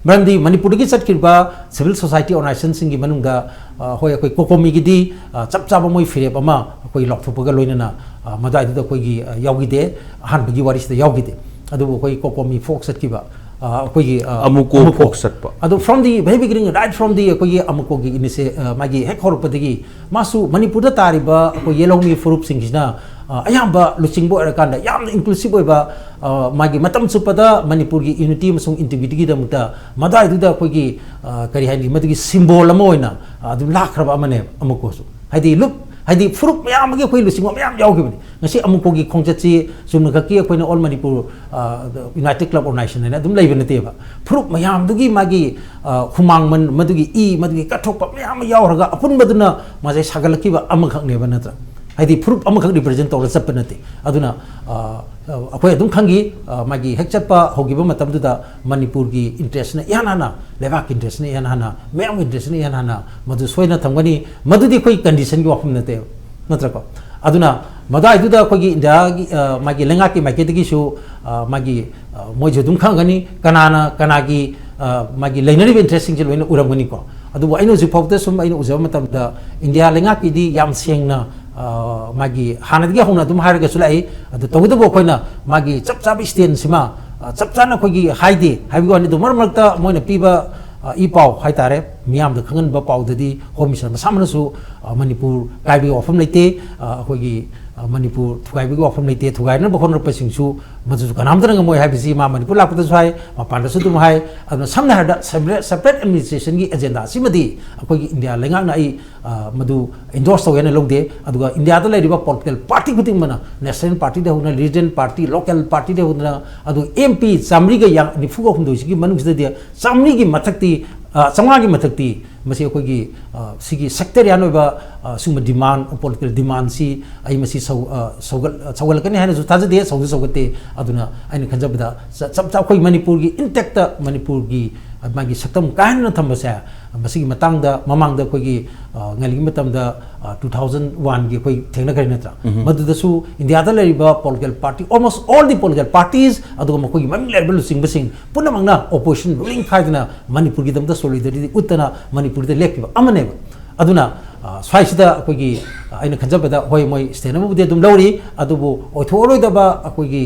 ꯃꯔꯝꯗꯤ ꯃꯅꯤꯄꯨꯔꯗꯒꯤ ꯆꯠꯈꯤꯕ ꯁꯤꯚꯤꯜ ꯁꯣꯁꯥꯏꯇꯤ ꯑꯣꯔꯒꯅꯥꯏꯖꯦꯁꯟꯁꯤꯡꯒꯤ ꯃꯅꯨꯡꯗ, ꯑ, ꯍꯣꯏ, ꯑꯩꯈꯣꯏ ꯀꯣꯀꯣꯃꯤꯒꯤꯗꯤ, ꯑ, ꯆꯞ ꯆꯥꯕ ꯃꯣꯏ ꯐꯤꯔꯦꯞ ꯑꯃ ꯑꯩꯈꯣꯏ ꯂꯥꯎꯊꯣꯛꯄꯒ ꯂꯣꯏꯅꯅ, ꯑ, ꯃꯗꯨꯋꯥꯏꯗꯨꯗ ꯑꯩꯈꯣꯏꯒꯤ, ꯑ, ꯌꯥꯎꯈꯤꯗꯦ, ꯑꯍꯥꯟꯕꯒꯤ ꯋꯥꯔꯤꯁꯤꯗ ꯌꯥꯎꯈꯤꯗꯦ꯫ ꯑꯗꯨꯕꯨ ꯑꯩꯈꯣꯏ ꯀꯣꯀꯣꯃꯤ ꯐꯣꯛ ꯆꯠꯈꯤꯕ, ꯑ, ꯑꯩꯈꯣꯏꯒꯤ, ꯑ, ꯑꯃꯨꯀꯣ ꯑꯃꯨꯀꯣ꯫ ꯐꯣꯛ ꯆꯠꯄ꯫ ꯑꯗꯣ from the very beginning, right from the ꯑꯩꯈꯣꯏꯒꯤ ꯑꯃꯨꯀꯣꯒꯤ ꯏꯅꯤꯁꯦ-, ꯑ, ꯃꯥꯒꯤ ꯍꯦꯛ ꯍꯧꯔꯛꯄꯗꯒꯤ ꯃꯥꯁꯨ ꯃꯅꯤꯄꯨꯔꯗ ꯇꯥꯔꯤꯕ ꯑꯩꯈꯣꯏ ꯌꯦꯜꯍꯧꯃꯤ ꯐꯨꯔꯨꯞꯁꯤꯡꯁꯤꯅ, ꯑ, ꯑꯌꯥꯝꯕ ꯂꯨꯆꯤꯡꯕ ꯑꯣꯏꯔꯀꯥꯟꯗ ꯌꯥꯝꯅ inclusive ꯑꯣꯏꯕ, ꯑ, ꯃꯥꯒꯤ ꯃꯇꯝ ꯆꯨꯞꯄꯗ ꯃꯅꯤꯄꯨꯔꯒꯤ unity ꯑꯃꯁꯨꯡ integrityꯒꯤꯗꯃꯛꯇ ꯃꯗꯥꯏꯗꯨꯗ ꯑꯩꯈꯣꯏꯒꯤ, ꯑ, ꯀꯔꯤ ꯍꯥꯏꯅꯤ, ꯃꯗꯨꯒꯤ symbol ꯑꯃ ꯑꯣꯏꯅ, ꯑ, ꯑꯗꯨꯝ ꯂꯥꯛꯈ꯭ꯔꯕ ꯑꯃꯅꯦꯕ ꯑꯃꯨꯀꯣꯁꯨ꯫ ꯍꯥꯏꯗꯤ ꯂꯨꯞ-, ꯍꯥꯏꯗꯤ ꯐꯨꯔꯨꯞ ꯃꯌꯥꯝ ꯑꯃꯒꯤ ꯑꯩꯈꯣꯏ ꯂꯨꯆꯤꯡꯕ ꯃꯌꯥꯝ ꯌꯥꯎꯈꯤꯕꯅꯤ꯫ ꯉꯁꯤ ꯑꯃꯨꯀꯣꯒꯤ ꯈꯣꯡꯆꯠꯁꯤ ꯆꯨꯝꯅ ꯈꯛꯀꯤ ꯑꯩꯈꯣꯏꯅ All Manipur, ꯑ, United Club Organization ꯍꯥꯏꯅ ꯑꯗꯨꯝ ꯂꯩꯕ ꯅꯠꯇꯦꯕ꯫ ꯐꯨꯔꯨꯞ ꯃꯌꯥꯝꯗꯨꯒꯤ ꯃꯥꯒꯤ, ꯑ, ꯍꯨꯃꯥꯡ ꯃꯟ-, ꯃꯗꯨꯒꯤ ꯏ, ꯃꯗꯨꯒꯤ ꯀꯠꯊꯣꯛꯄ ꯃꯌꯥꯝ ꯑꯃ ꯌꯥꯎꯔꯒ ꯑꯄꯨꯟꯕꯗꯨꯅ ꯃꯥꯁꯦ ꯁꯥꯒꯠꯂꯛꯈꯤꯕ ꯑꯃꯈꯛꯅꯦꯕ, ꯅꯠꯇ꯭ꯔꯥ? ꯍꯥꯏꯗꯤ ꯐꯨꯔꯨꯞ ꯑꯃꯈꯛ represent ꯇꯧꯔꯒ ꯆꯠꯄ ꯅꯠꯇꯦ꯫ ꯑꯗꯨꯅ, ꯑ, ꯑ, ꯑꯩꯈꯣꯏ ꯑꯗꯨꯝ ꯈꯪꯈꯤ, ꯑ, ꯃꯥꯒꯤ ꯍꯦꯛ ꯆꯠꯄ ꯍꯧꯈꯤꯕ ꯃꯇꯝꯗꯨꯗ ꯃꯅꯤꯄꯨꯔꯒꯤ interestꯅ ꯏꯍꯥꯟ ꯍꯥꯟꯅ, ꯂꯩꯕꯥꯛꯀꯤ interestꯅ ꯏꯍꯥꯟ ꯍꯥꯟꯅ, ꯃꯌꯥꯝꯒꯤ interestꯅ ꯏꯍꯥꯟ ꯍꯥꯟꯅ ꯃꯗꯨ ꯁꯣꯏꯗꯅ ꯊꯝꯒꯅꯤ꯫ ꯃꯗꯨꯗꯤ ꯑꯩꯈꯣꯏ conditionꯒꯤ ꯋꯥꯐꯝ ꯅꯠꯇꯦꯕ, ꯅꯠꯇ꯭ꯔꯀꯣ? ꯑꯗꯨꯅ ꯃꯗꯥꯏꯗꯨꯗ ꯑꯩꯈꯣꯏꯒꯤ ꯏꯟꯗꯤꯌꯥꯒꯤ, ꯑ, ꯃꯥꯒꯤ ꯂꯩꯉꯥꯛꯀꯤ ꯃꯥꯏꯀꯩꯗꯒꯤꯁꯨ, ꯑ, ꯃꯥꯒꯤ, ꯑ, ꯃꯣꯏꯁꯨ ꯑꯗꯨꯝ ꯈꯪꯒꯅꯤ ꯀꯅꯥꯅ ꯀꯅꯥꯒꯤ, ꯑ, ꯃꯥꯒꯤ ꯂꯩꯅꯔꯤꯕ interestꯁꯤꯡꯁꯦ ꯂꯣꯏꯅ ꯎꯔꯝꯒꯅꯤꯀꯣ꯫ ꯑꯗꯨꯕꯨ ꯑꯩꯅ ꯍꯧꯖꯤꯛ ꯐꯥꯎꯕꯗ ꯁꯨꯝ ꯑꯩꯅ ꯎꯖꯕ ꯃꯇꯝꯗ ꯏꯟꯗꯤꯌꯥ ꯂꯩꯉꯥꯛꯀꯤꯗꯤ ꯌꯥꯝ ꯁꯦꯡꯅ, ꯑ, ꯃꯥꯒꯤ ꯍꯥꯟꯅꯗꯒꯤ ꯍꯧꯅ ꯑꯗꯨꯝ ꯍꯥꯏꯔꯒꯁꯨ ꯂꯥꯛꯏ꯫ ꯑꯗꯨ ꯇꯧꯕꯇꯕꯨ ꯑꯩꯈꯣꯏꯅ ꯃꯥꯒꯤ ꯆꯞ ꯆꯥꯕ standꯁꯤꯃ, ꯑ, ꯆꯞ ꯆꯥꯅ ꯑꯩꯈꯣꯏꯒꯤ ꯍꯥꯏꯗꯦ ꯍꯥꯏꯕꯒꯤ ꯋꯥꯅꯤ꯫ ꯑꯗꯨ ꯃꯔꯛ ꯃꯔꯛꯇ ꯃꯣꯏꯅ ꯄꯤꯕ, ꯑ, ꯏ ꯄꯥꯎ ꯍꯥꯏꯇꯥꯔꯦ, ꯃꯤꯌꯥꯝꯗ ꯈꯪꯍꯟꯕ ꯄꯥꯎꯗꯗꯤ Home Minister ꯃꯁꯥꯃꯛꯅꯁꯨ, ꯑ, ꯃꯅꯤꯄꯨꯔ ꯀꯥꯏꯕꯒꯤ ꯋꯥꯐꯝ ꯂꯩꯇꯦ, ꯑ, ꯑꯩꯈꯣꯏꯒꯤ, ꯑ, ꯃꯅꯤꯄꯨꯔ ꯊꯨꯒꯥꯏꯕꯒꯤ ꯋꯥꯐꯝ ꯂꯩꯇꯦ, ꯊꯨꯒꯥꯏꯅꯕ ꯍꯣꯠꯅꯔꯛꯄꯁꯤꯡꯁꯨ ꯃꯗꯨꯁꯨ ꯀꯅꯥꯝꯇꯅ ꯉꯝꯃꯣꯏ ꯍꯥꯏꯕꯁꯤ ꯃꯥ ꯃꯅꯤꯄꯨꯔ ꯂꯥꯛꯄꯗꯁꯨ ꯍꯥꯏ, ꯃꯄꯥꯟꯗꯁꯨ ꯑꯗꯨꯝ ꯍꯥꯏ꯫ ꯑꯗꯨꯅ ꯁꯝꯅ ꯍꯥꯏꯔꯕꯗ separate, separate administrationꯒꯤ agenda ꯑꯁꯤꯃꯗꯤ ꯑꯩꯈꯣꯏꯒꯤ ꯏꯟꯗꯤꯌꯥ ꯂꯩꯉꯥꯛꯅ ꯑꯩ, ꯑ, ꯃꯗꯨ endorse ꯇꯧꯒꯦꯅ ꯂꯧꯗꯦ꯫ ꯑꯗꯨꯒ ꯏꯟꯗꯤꯌꯥꯗ ꯂꯩꯔꯤꯕ political party ꯈꯨꯗꯤꯡꯃꯛꯅ, national partyꯗ ꯍꯧꯅ regional party, local partyꯗ ꯍꯧꯅ, ꯑꯗꯨ MP ꯆꯥꯃꯔꯤꯒ ꯌꯥ-, ꯅꯤꯐꯨꯒ ꯍꯨꯝꯗꯣꯏꯁꯤꯒꯤ ꯃꯅꯨꯡꯁꯤꯗꯗꯤ ꯆꯥꯃꯔꯤꯒꯤ ꯃꯊꯛꯇꯤ, ꯑ, ꯆꯥꯝꯃꯉꯥꯒꯤ ꯃꯊꯛꯇꯤ ꯃꯁꯤ ꯑꯩꯈꯣꯏꯒꯤ, ꯑ, ꯁꯤꯒꯤ sectarian ꯑꯣꯏꯕ, ꯑ, ꯁꯤꯒꯨꯝꯕ demand, political demandꯁꯤ ꯑꯩ ꯃꯁꯤ ꯁꯧ-, ꯑ, ꯁꯧꯒꯠ-, ꯑ, ꯁꯧꯒꯠꯂꯛꯀꯅꯤ ꯍꯥꯏꯅꯁꯨ ꯊꯥꯖꯗꯦ, ꯁꯧꯁꯨ ꯁꯧꯒꯠꯇꯦ꯫ ꯑꯗꯨꯅ ꯑꯩꯅ ꯈꯟꯖꯕꯗ ꯆ-, ꯆꯞ ꯆꯥ ꯑꯩꯈꯣꯏ ꯃꯅꯤꯄꯨꯔꯒꯤ intactꯇ ꯃꯅꯤꯄꯨꯔꯒꯤ, ꯑ, ꯃꯥꯒꯤ ꯁꯛꯇꯝ ꯀꯥꯏꯍꯟꯅ ꯊꯝꯕꯁꯦ, ꯃꯁꯤꯒꯤ ꯃꯇꯥꯡꯗ ꯃꯃꯥꯡꯗ ꯑꯩꯈꯣꯏꯒꯤ, ꯑ, ꯉꯜꯂꯤꯉꯩ ꯃꯇꯝꯗ, ꯑ, two thousand oneꯒꯤ ꯑꯩꯈꯣꯏ ꯊꯦꯡꯅꯈ꯭ꯔꯦ, ꯅꯠꯇ꯭ꯔꯥ? ꯃꯗꯨꯗꯁꯨ ꯏꯟꯗꯤꯌꯥꯗ ꯂꯩꯔꯤꯕ political party, almost all the political parties, ꯑꯗꯨꯒ ꯃꯈꯣꯏꯒꯤ ꯃꯃꯤꯡ ꯂꯩꯔꯕ ꯂꯨꯆꯤꯡꯕꯁꯤꯡ ꯄꯨꯝꯅꯃꯛꯅ opposition ruling ꯈꯥꯏꯗꯅ ꯃꯅꯤꯄꯨꯔꯒꯤꯗꯃꯛꯇ solidarity ꯎꯠꯇꯅ ꯃꯅꯤꯄꯨꯔꯗ ꯂꯦꯞꯈꯤꯕ ꯑꯃꯅꯦꯕ꯫ ꯑꯗꯨꯅ, ꯑ, ꯁ꯭ꯋꯥꯏꯁꯤꯗ ꯑꯩꯈꯣꯏꯒꯤ, ꯑ, ꯑꯩꯅ ꯈꯟꯖꯕꯗ, ꯍꯣꯏ, ꯃꯣꯏ stand ꯑꯃꯕꯨꯗꯤ ꯑꯗꯨꯝ ꯂꯧꯔꯤ, ꯑꯗꯨꯕꯨ ꯑꯣꯏꯊꯣꯛꯑꯔꯣꯏꯗꯕ ꯑꯩꯈꯣꯏꯒꯤ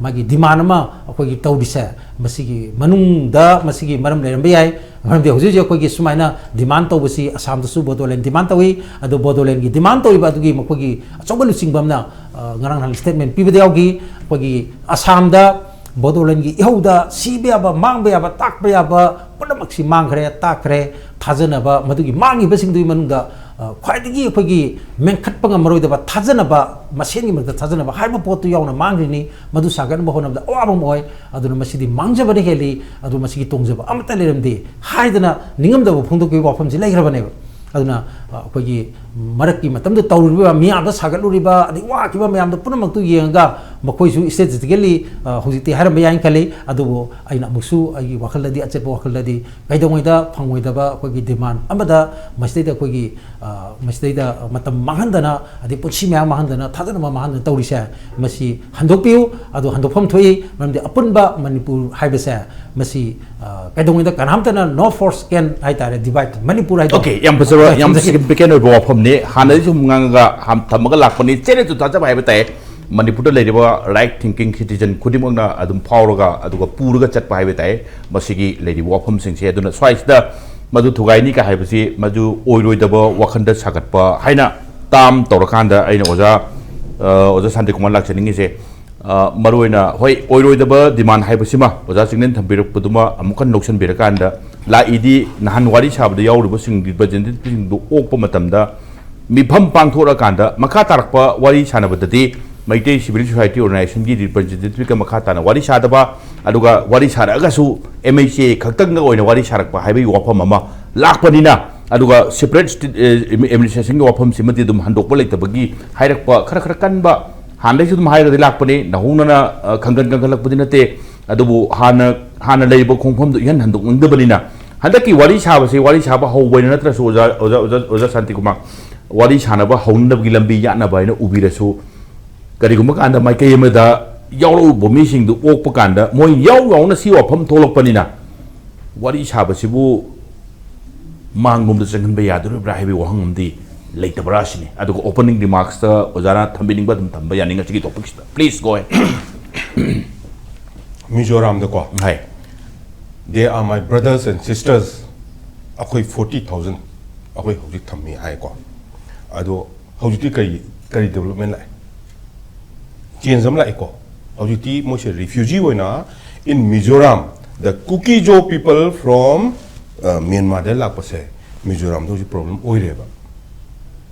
ꯃꯥꯒꯤ demand ꯑꯃ ꯑꯩꯈꯣꯏꯒꯤ ꯇꯧꯔꯤꯁꯦ, ꯃꯁꯤꯒꯤ ꯃꯅꯨꯡꯗ ꯃꯁꯤꯒꯤ ꯃꯔꯝ ꯂꯩꯔꯝꯕ ꯌꯥꯏ꯫ ꯃꯔꯝꯗꯤ ꯍꯧꯖꯤꯛ ꯍꯧꯖꯤꯛ ꯑꯩꯈꯣꯏꯒꯤ ꯁꯨꯃꯥꯏꯅ demand ꯇꯧꯕꯁꯤ ꯑꯁꯥꯝꯗꯁꯨ ꯕꯣꯗꯣꯂꯦꯟ demand ꯇꯧꯏ, ꯑꯗꯨ ꯕꯣꯗꯣꯂꯦꯟꯒꯤ demand ꯇꯧꯔꯤꯕ ꯑꯗꯨꯒꯤ ꯃꯈꯣꯏꯒꯤ ꯑꯆꯧꯕ ꯂꯨꯆꯤꯡꯕ ꯑꯃꯅ, ꯑ, ꯉꯔꯥꯡ ꯅꯍꯥꯟ statement ꯄꯤꯕꯗ ꯌꯥꯎꯈꯤ꯫ ꯑꯩꯈꯣꯏꯒꯤ ꯑꯁꯥꯝꯗ ꯕꯣꯗꯣꯂꯦꯟꯒꯤ ꯏꯍꯧꯗ ꯁꯤꯕ ꯌꯥꯕ, ꯃꯥꯡꯕ ꯌꯥꯕ, ꯇꯥꯛꯄ ꯌꯥꯕ ꯄꯨꯝꯅꯃꯛꯁꯤ ꯃꯥꯡꯈ꯭ꯔꯦ, ꯇꯥꯛꯈ꯭ꯔꯦ꯫ ꯊꯥꯖꯅꯕ, ꯃꯗꯨꯒꯤ ꯃꯥꯡꯉꯤꯕꯁꯤꯡꯗꯨꯒꯤ ꯃꯅꯨꯡꯗ, ꯑ, ꯈ꯭ꯋꯥꯏꯗꯒꯤ ꯑꯩꯈꯣꯏꯒꯤ ꯃꯦꯟꯈꯠꯄ ꯉꯝꯃꯔꯣꯏꯗꯕ ꯊꯥꯖꯅꯕ, ꯃꯁꯦꯟꯒꯤ ꯃꯔꯛꯇ ꯊꯥꯖꯅꯕ ꯍꯥꯏꯕ ꯄꯣꯠꯇꯨ ꯌꯥꯎꯅ ꯃꯥꯡꯈ꯭ꯔꯤꯅꯤ꯫ ꯃꯗꯨ ꯁꯥꯒꯠꯅꯕ ꯍꯣꯠꯅꯕꯗ ꯑꯋꯥꯕ ꯑꯃ ꯑꯣꯏ꯫ ꯑꯗꯨꯅ ꯃꯁꯤꯗꯤ ꯃꯥꯡꯖꯕꯅ ꯍꯦꯜꯂꯤ, ꯑꯗꯨ ꯃꯁꯤꯒꯤ ꯇꯣꯡꯖꯕ ꯑꯃꯠꯇ ꯂꯩꯔꯝꯗꯦ ꯍꯥꯏꯗꯅ ꯅꯤꯡꯉꯝꯗꯕ ꯐꯣꯡꯗꯣꯛꯈꯤꯕ ꯋꯥꯐꯝꯁꯤ ꯂꯩꯈ꯭ꯔꯕꯅꯦꯕ꯫ ꯑꯗꯨꯅ, ꯑ, ꯑꯩꯈꯣꯏꯒꯤ ꯃꯔꯛꯀꯤ ꯃꯇꯝꯗ ꯇꯧꯔꯤꯕ ꯃꯤꯌꯥꯝꯗ ꯁꯥꯒꯠꯂꯨꯔꯤꯕ, ꯑꯗꯩ ꯋꯥꯈꯤꯕ ꯃꯌꯥꯝꯗꯣ ꯄꯨꯝꯅꯃꯛꯇꯨ ꯌꯦꯡꯉꯒ ꯃꯈꯣꯏꯁꯨ statistically, ꯑ, ꯍꯧꯖꯤꯛꯇꯤ ꯍꯥꯏꯔꯝꯕ ꯌꯥꯏꯅ ꯈꯜꯂꯤ꯫ ꯑꯗꯨꯕꯨ ꯑꯩꯅ ꯑꯃꯨꯛꯁꯨ ꯑꯩꯒꯤ ꯋꯥꯈꯜꯗꯗꯤ, ꯑꯆꯦꯠꯄ ꯋꯥꯈꯜꯗꯗꯤ, ꯀꯩꯗꯧꯉꯩꯗ ꯐꯪꯉꯣꯏꯗꯕ ꯑꯩꯈꯣꯏꯒꯤ demand ꯑꯃꯗ ꯃꯁꯤꯗꯩꯗ ꯑꯩꯈꯣꯏꯒꯤ, ꯑ, ꯃꯁꯤꯗꯩꯗ ꯃꯇꯝ ꯃꯥꯡꯍꯟꯗꯅ, ꯑꯗꯩ ꯄꯨꯟꯁꯤ ꯃꯌꯥꯝ ꯃꯥꯡꯍꯟꯗꯅ, ꯊꯥꯖꯅꯕ ꯃꯥꯡꯍꯟꯗꯅ ꯇꯧꯔꯤꯁꯦ, ꯃꯁꯤ ꯍꯟꯗꯣꯛꯄꯤꯌꯨ꯫ ꯑꯗꯨ ꯍꯟꯗꯣꯛꯐꯝ ꯊꯣꯛꯏ, ꯃꯔꯝꯗꯤ ꯑꯄꯨꯟꯕ ꯃꯅꯤꯄꯨꯔ ꯍꯥꯏꯕꯁꯦ ꯃꯁꯤ, ꯑ, ꯀꯩꯗꯧꯉꯩꯗ ꯀꯅꯥꯝꯇꯅ no force can ꯍꯥꯏꯇꯥꯔꯦ, divide ꯃꯅꯤꯄꯨꯔ ꯍꯥꯏꯗꯣ꯫ Okay, ꯌꯥꯝ ꯐꯖꯕ, ꯌꯥꯝ significant ꯑꯣꯏꯕ ꯋꯥꯐꯝꯅꯤ꯫ ꯍꯥꯟꯅꯗꯤ ꯁꯨꯝ ꯉꯥꯡꯉꯒ ꯍꯥꯝ-, ꯊꯝꯃꯒ ꯂꯥꯛꯄꯅꯤ, ꯆꯦꯠꯅꯁꯨ ꯊꯥꯖꯕ ꯍꯥꯏꯕ ꯇꯥꯏ꯫ ꯃꯅꯤꯄꯨꯔꯗ ꯂꯩꯔꯤꯕ right thinking citizen ꯈꯨꯗꯤꯡꯃꯛꯅ ꯑꯗꯨꯝ ꯐꯥꯎꯔꯒ, ꯑꯗꯨꯒ ꯄꯨꯔꯒ ꯆꯠꯄ ꯍꯥꯏꯕ ꯇꯥꯏ ꯃꯁꯤꯒꯤ ꯂꯩꯔꯤꯕ ꯋꯥꯐꯝꯁꯤꯡꯁꯦ꯫ ꯑꯗꯨꯅ ꯁ꯭ꯋꯥꯏꯁꯤꯗ ꯃꯗꯨ ꯊꯨꯒꯥꯏꯅꯤ ꯀ ꯍꯥꯏꯕꯁꯤ ꯃꯗꯨ ꯑꯣꯏꯔꯣꯏꯗꯕ ꯋꯥꯈꯜꯗ ꯁꯥꯒꯠꯄ ꯍꯥꯏꯅ term ꯇꯧꯔꯀꯥꯟꯗ ꯑꯩꯅ ꯑꯣꯖꯥ, ꯑ, ꯑꯣꯖꯥ ꯁꯥꯟꯇꯤꯀꯨꯃꯥꯔ ꯂꯥꯛꯆꯅꯤꯡꯉꯤꯁꯦ, ꯑ, ꯃꯔꯨꯑꯣꯏꯅ, ꯍꯣꯏ, ꯑꯣꯏꯔꯣꯏꯗꯕ demand ꯍꯥꯏꯕꯁꯤꯃ ꯑꯣꯖꯥ ꯆꯤꯡꯂꯦꯟ ꯊꯝꯕꯤꯔꯛꯄꯗꯨꯃ ꯑꯃꯨꯛ ꯍꯟꯅ ꯂꯧꯁꯤꯟꯕꯤꯔꯀꯥꯟꯗ, ꯂꯥꯛꯏꯗꯤ ꯅꯍꯥꯟ ꯋꯥꯔꯤ ꯁꯥꯕꯗ ꯌꯥꯎꯔꯤꯕꯁꯤꯡ, representativeꯁꯤꯡꯗꯨ ꯑꯣꯛꯄ ꯃꯇꯝꯗ ꯃꯤꯐꯝ ꯄꯥꯡꯊꯣꯛꯂꯀꯥꯟꯗ ꯃꯈꯥ ꯇꯥꯔꯛꯄ ꯋꯥꯔꯤ ꯁꯥꯟꯅꯕꯗꯗꯤ ꯃꯩꯇꯩ Civil Society Organizationꯒꯤ representativeꯀ ꯃꯈꯥ ꯇꯥꯅ ꯋꯥꯔꯤ ꯁꯥꯗꯕ, ꯑꯗꯨꯒ ꯋꯥꯔꯤ ꯁꯥꯔꯛꯑꯒꯁꯨ M H A ꯈꯛꯇꯪꯒ ꯑꯣꯏꯅ ꯋꯥꯔꯤ ꯁꯥꯔꯛꯄ ꯍꯥꯏꯕꯒꯤ ꯋꯥꯐꯝ ꯑꯃ ꯂꯥꯛꯄꯅꯤꯅ, ꯑꯗꯨꯒ separate state, ꯑꯦ, administrationꯒꯤ ꯋꯥꯐꯝꯁꯤꯃꯗꯤ ꯑꯗꯨꯝ ꯍꯟꯗꯣꯛꯄ ꯂꯩꯇꯕꯒꯤ ꯍꯥꯏꯔꯛꯄ ꯈꯔ ꯈꯔ ꯀꯟꯕ ꯍꯥꯟꯅꯗꯩꯁꯨ ꯑꯗꯨꯝ ꯍꯥꯏꯔꯒꯗꯤ ꯂꯥꯛꯄꯅꯤ, ꯅꯧꯍꯧꯅꯅ, ꯑ, ꯈꯪꯒꯟ ꯀꯟꯈꯠꯂꯛꯄꯗꯤ ꯅꯠꯇꯦ꯫ ꯑꯗꯨꯕꯨ ꯍꯥꯟꯅ, ꯍꯥꯟꯅ ꯂꯩꯔꯤꯕ ꯈꯣꯡꯐꯝꯗꯨ ꯏꯍꯟ ꯍꯟꯗꯣꯛꯅꯤꯡꯗꯕꯅꯤꯅ, ꯍꯟꯗꯛꯀꯤ ꯋꯥꯔꯤ ꯁꯥꯕꯁꯤ, ꯋꯥꯔꯤ ꯁꯥꯕ ꯍꯧꯕ ꯑꯣꯏꯅ ꯅꯠꯇ꯭ꯔꯁꯨ, ꯑꯣꯖꯥ, ꯑꯣꯖꯥ, ꯑꯣꯖꯥ, ꯑꯣꯖꯥ ꯁꯥꯟꯇꯤꯀꯨꯃꯥꯔ, ꯋꯥꯔꯤ ꯁꯥꯟꯅꯕ ꯍꯧꯅꯅꯕꯒꯤ ꯂꯝꯕꯤ ꯌꯥꯠꯅꯕ ꯍꯥꯏꯅ ꯎꯕꯤꯔꯁꯨ, ꯀꯔꯤꯒꯨꯝꯕ ꯀꯥꯟꯗ ꯃꯥꯏꯀꯩ ꯑꯃꯗ ꯌꯥꯎꯔꯛꯎꯕ ꯃꯤꯁꯤꯡꯗꯨ ꯑꯣꯛꯄ ꯀꯥꯟꯗ, ꯃꯣꯏ ꯌꯥꯎ ꯌꯥꯎꯅ ꯁꯤ ꯋꯥꯐꯝ ꯊꯣꯛꯂꯛꯄꯅꯤꯅ, ꯋꯥꯔꯤ ꯁꯥꯕꯁꯤꯕꯨ ꯃꯥꯡꯂꯣꯝꯗ ꯆꯪꯍꯟꯕ ꯌꯥꯗꯣꯔꯤꯕ꯭ꯔꯥ ꯍꯥꯏꯕꯒꯤ ꯋꯥꯍꯪ ꯑꯃꯗꯤ ꯂꯩꯇꯕ꯭ꯔꯥ ꯁꯤꯅꯤ꯫ ꯑꯗꯨꯒ opening remarksꯇ ꯑꯣꯖꯥꯅ ꯊꯝꯕꯤꯅꯤꯡꯕ ꯑꯗꯨꯝ ꯊꯝꯕ ꯌꯥꯅꯤ ꯉꯁꯤꯒꯤ topicꯁꯤꯗ꯫ Please go ahead꯫ ꯃꯤꯖꯣꯔꯥꯝꯗꯀꯣ, high. "They are my brothers and sisters, ꯑꯩꯈꯣꯏ forty thousand ꯑꯩꯈꯣꯏ ꯍꯧꯖꯤꯛ ꯊꯝꯃꯤ" ꯍꯥꯏꯀꯣ꯫ ꯑꯗꯣ ꯍꯧꯖꯤꯛꯇꯤ ꯀꯔꯤ, ꯀꯔꯤ development ꯂꯥꯛꯑꯦ? Change ꯑꯃ ꯂꯥꯛꯑꯦꯀꯣ꯫ ꯍꯧꯖꯤꯛꯇꯤ ꯃꯣꯏꯁꯦ refugee ꯑꯣꯏꯅ, in Mizoram, the Kuki-Zo people from, uh, Myanmarꯗ ꯂꯥꯛꯄꯁꯦ ꯃꯤꯖꯣꯔꯥꯝꯗ ꯍꯧꯖꯤꯛ problem ꯑꯣꯏꯔꯦꯕ꯫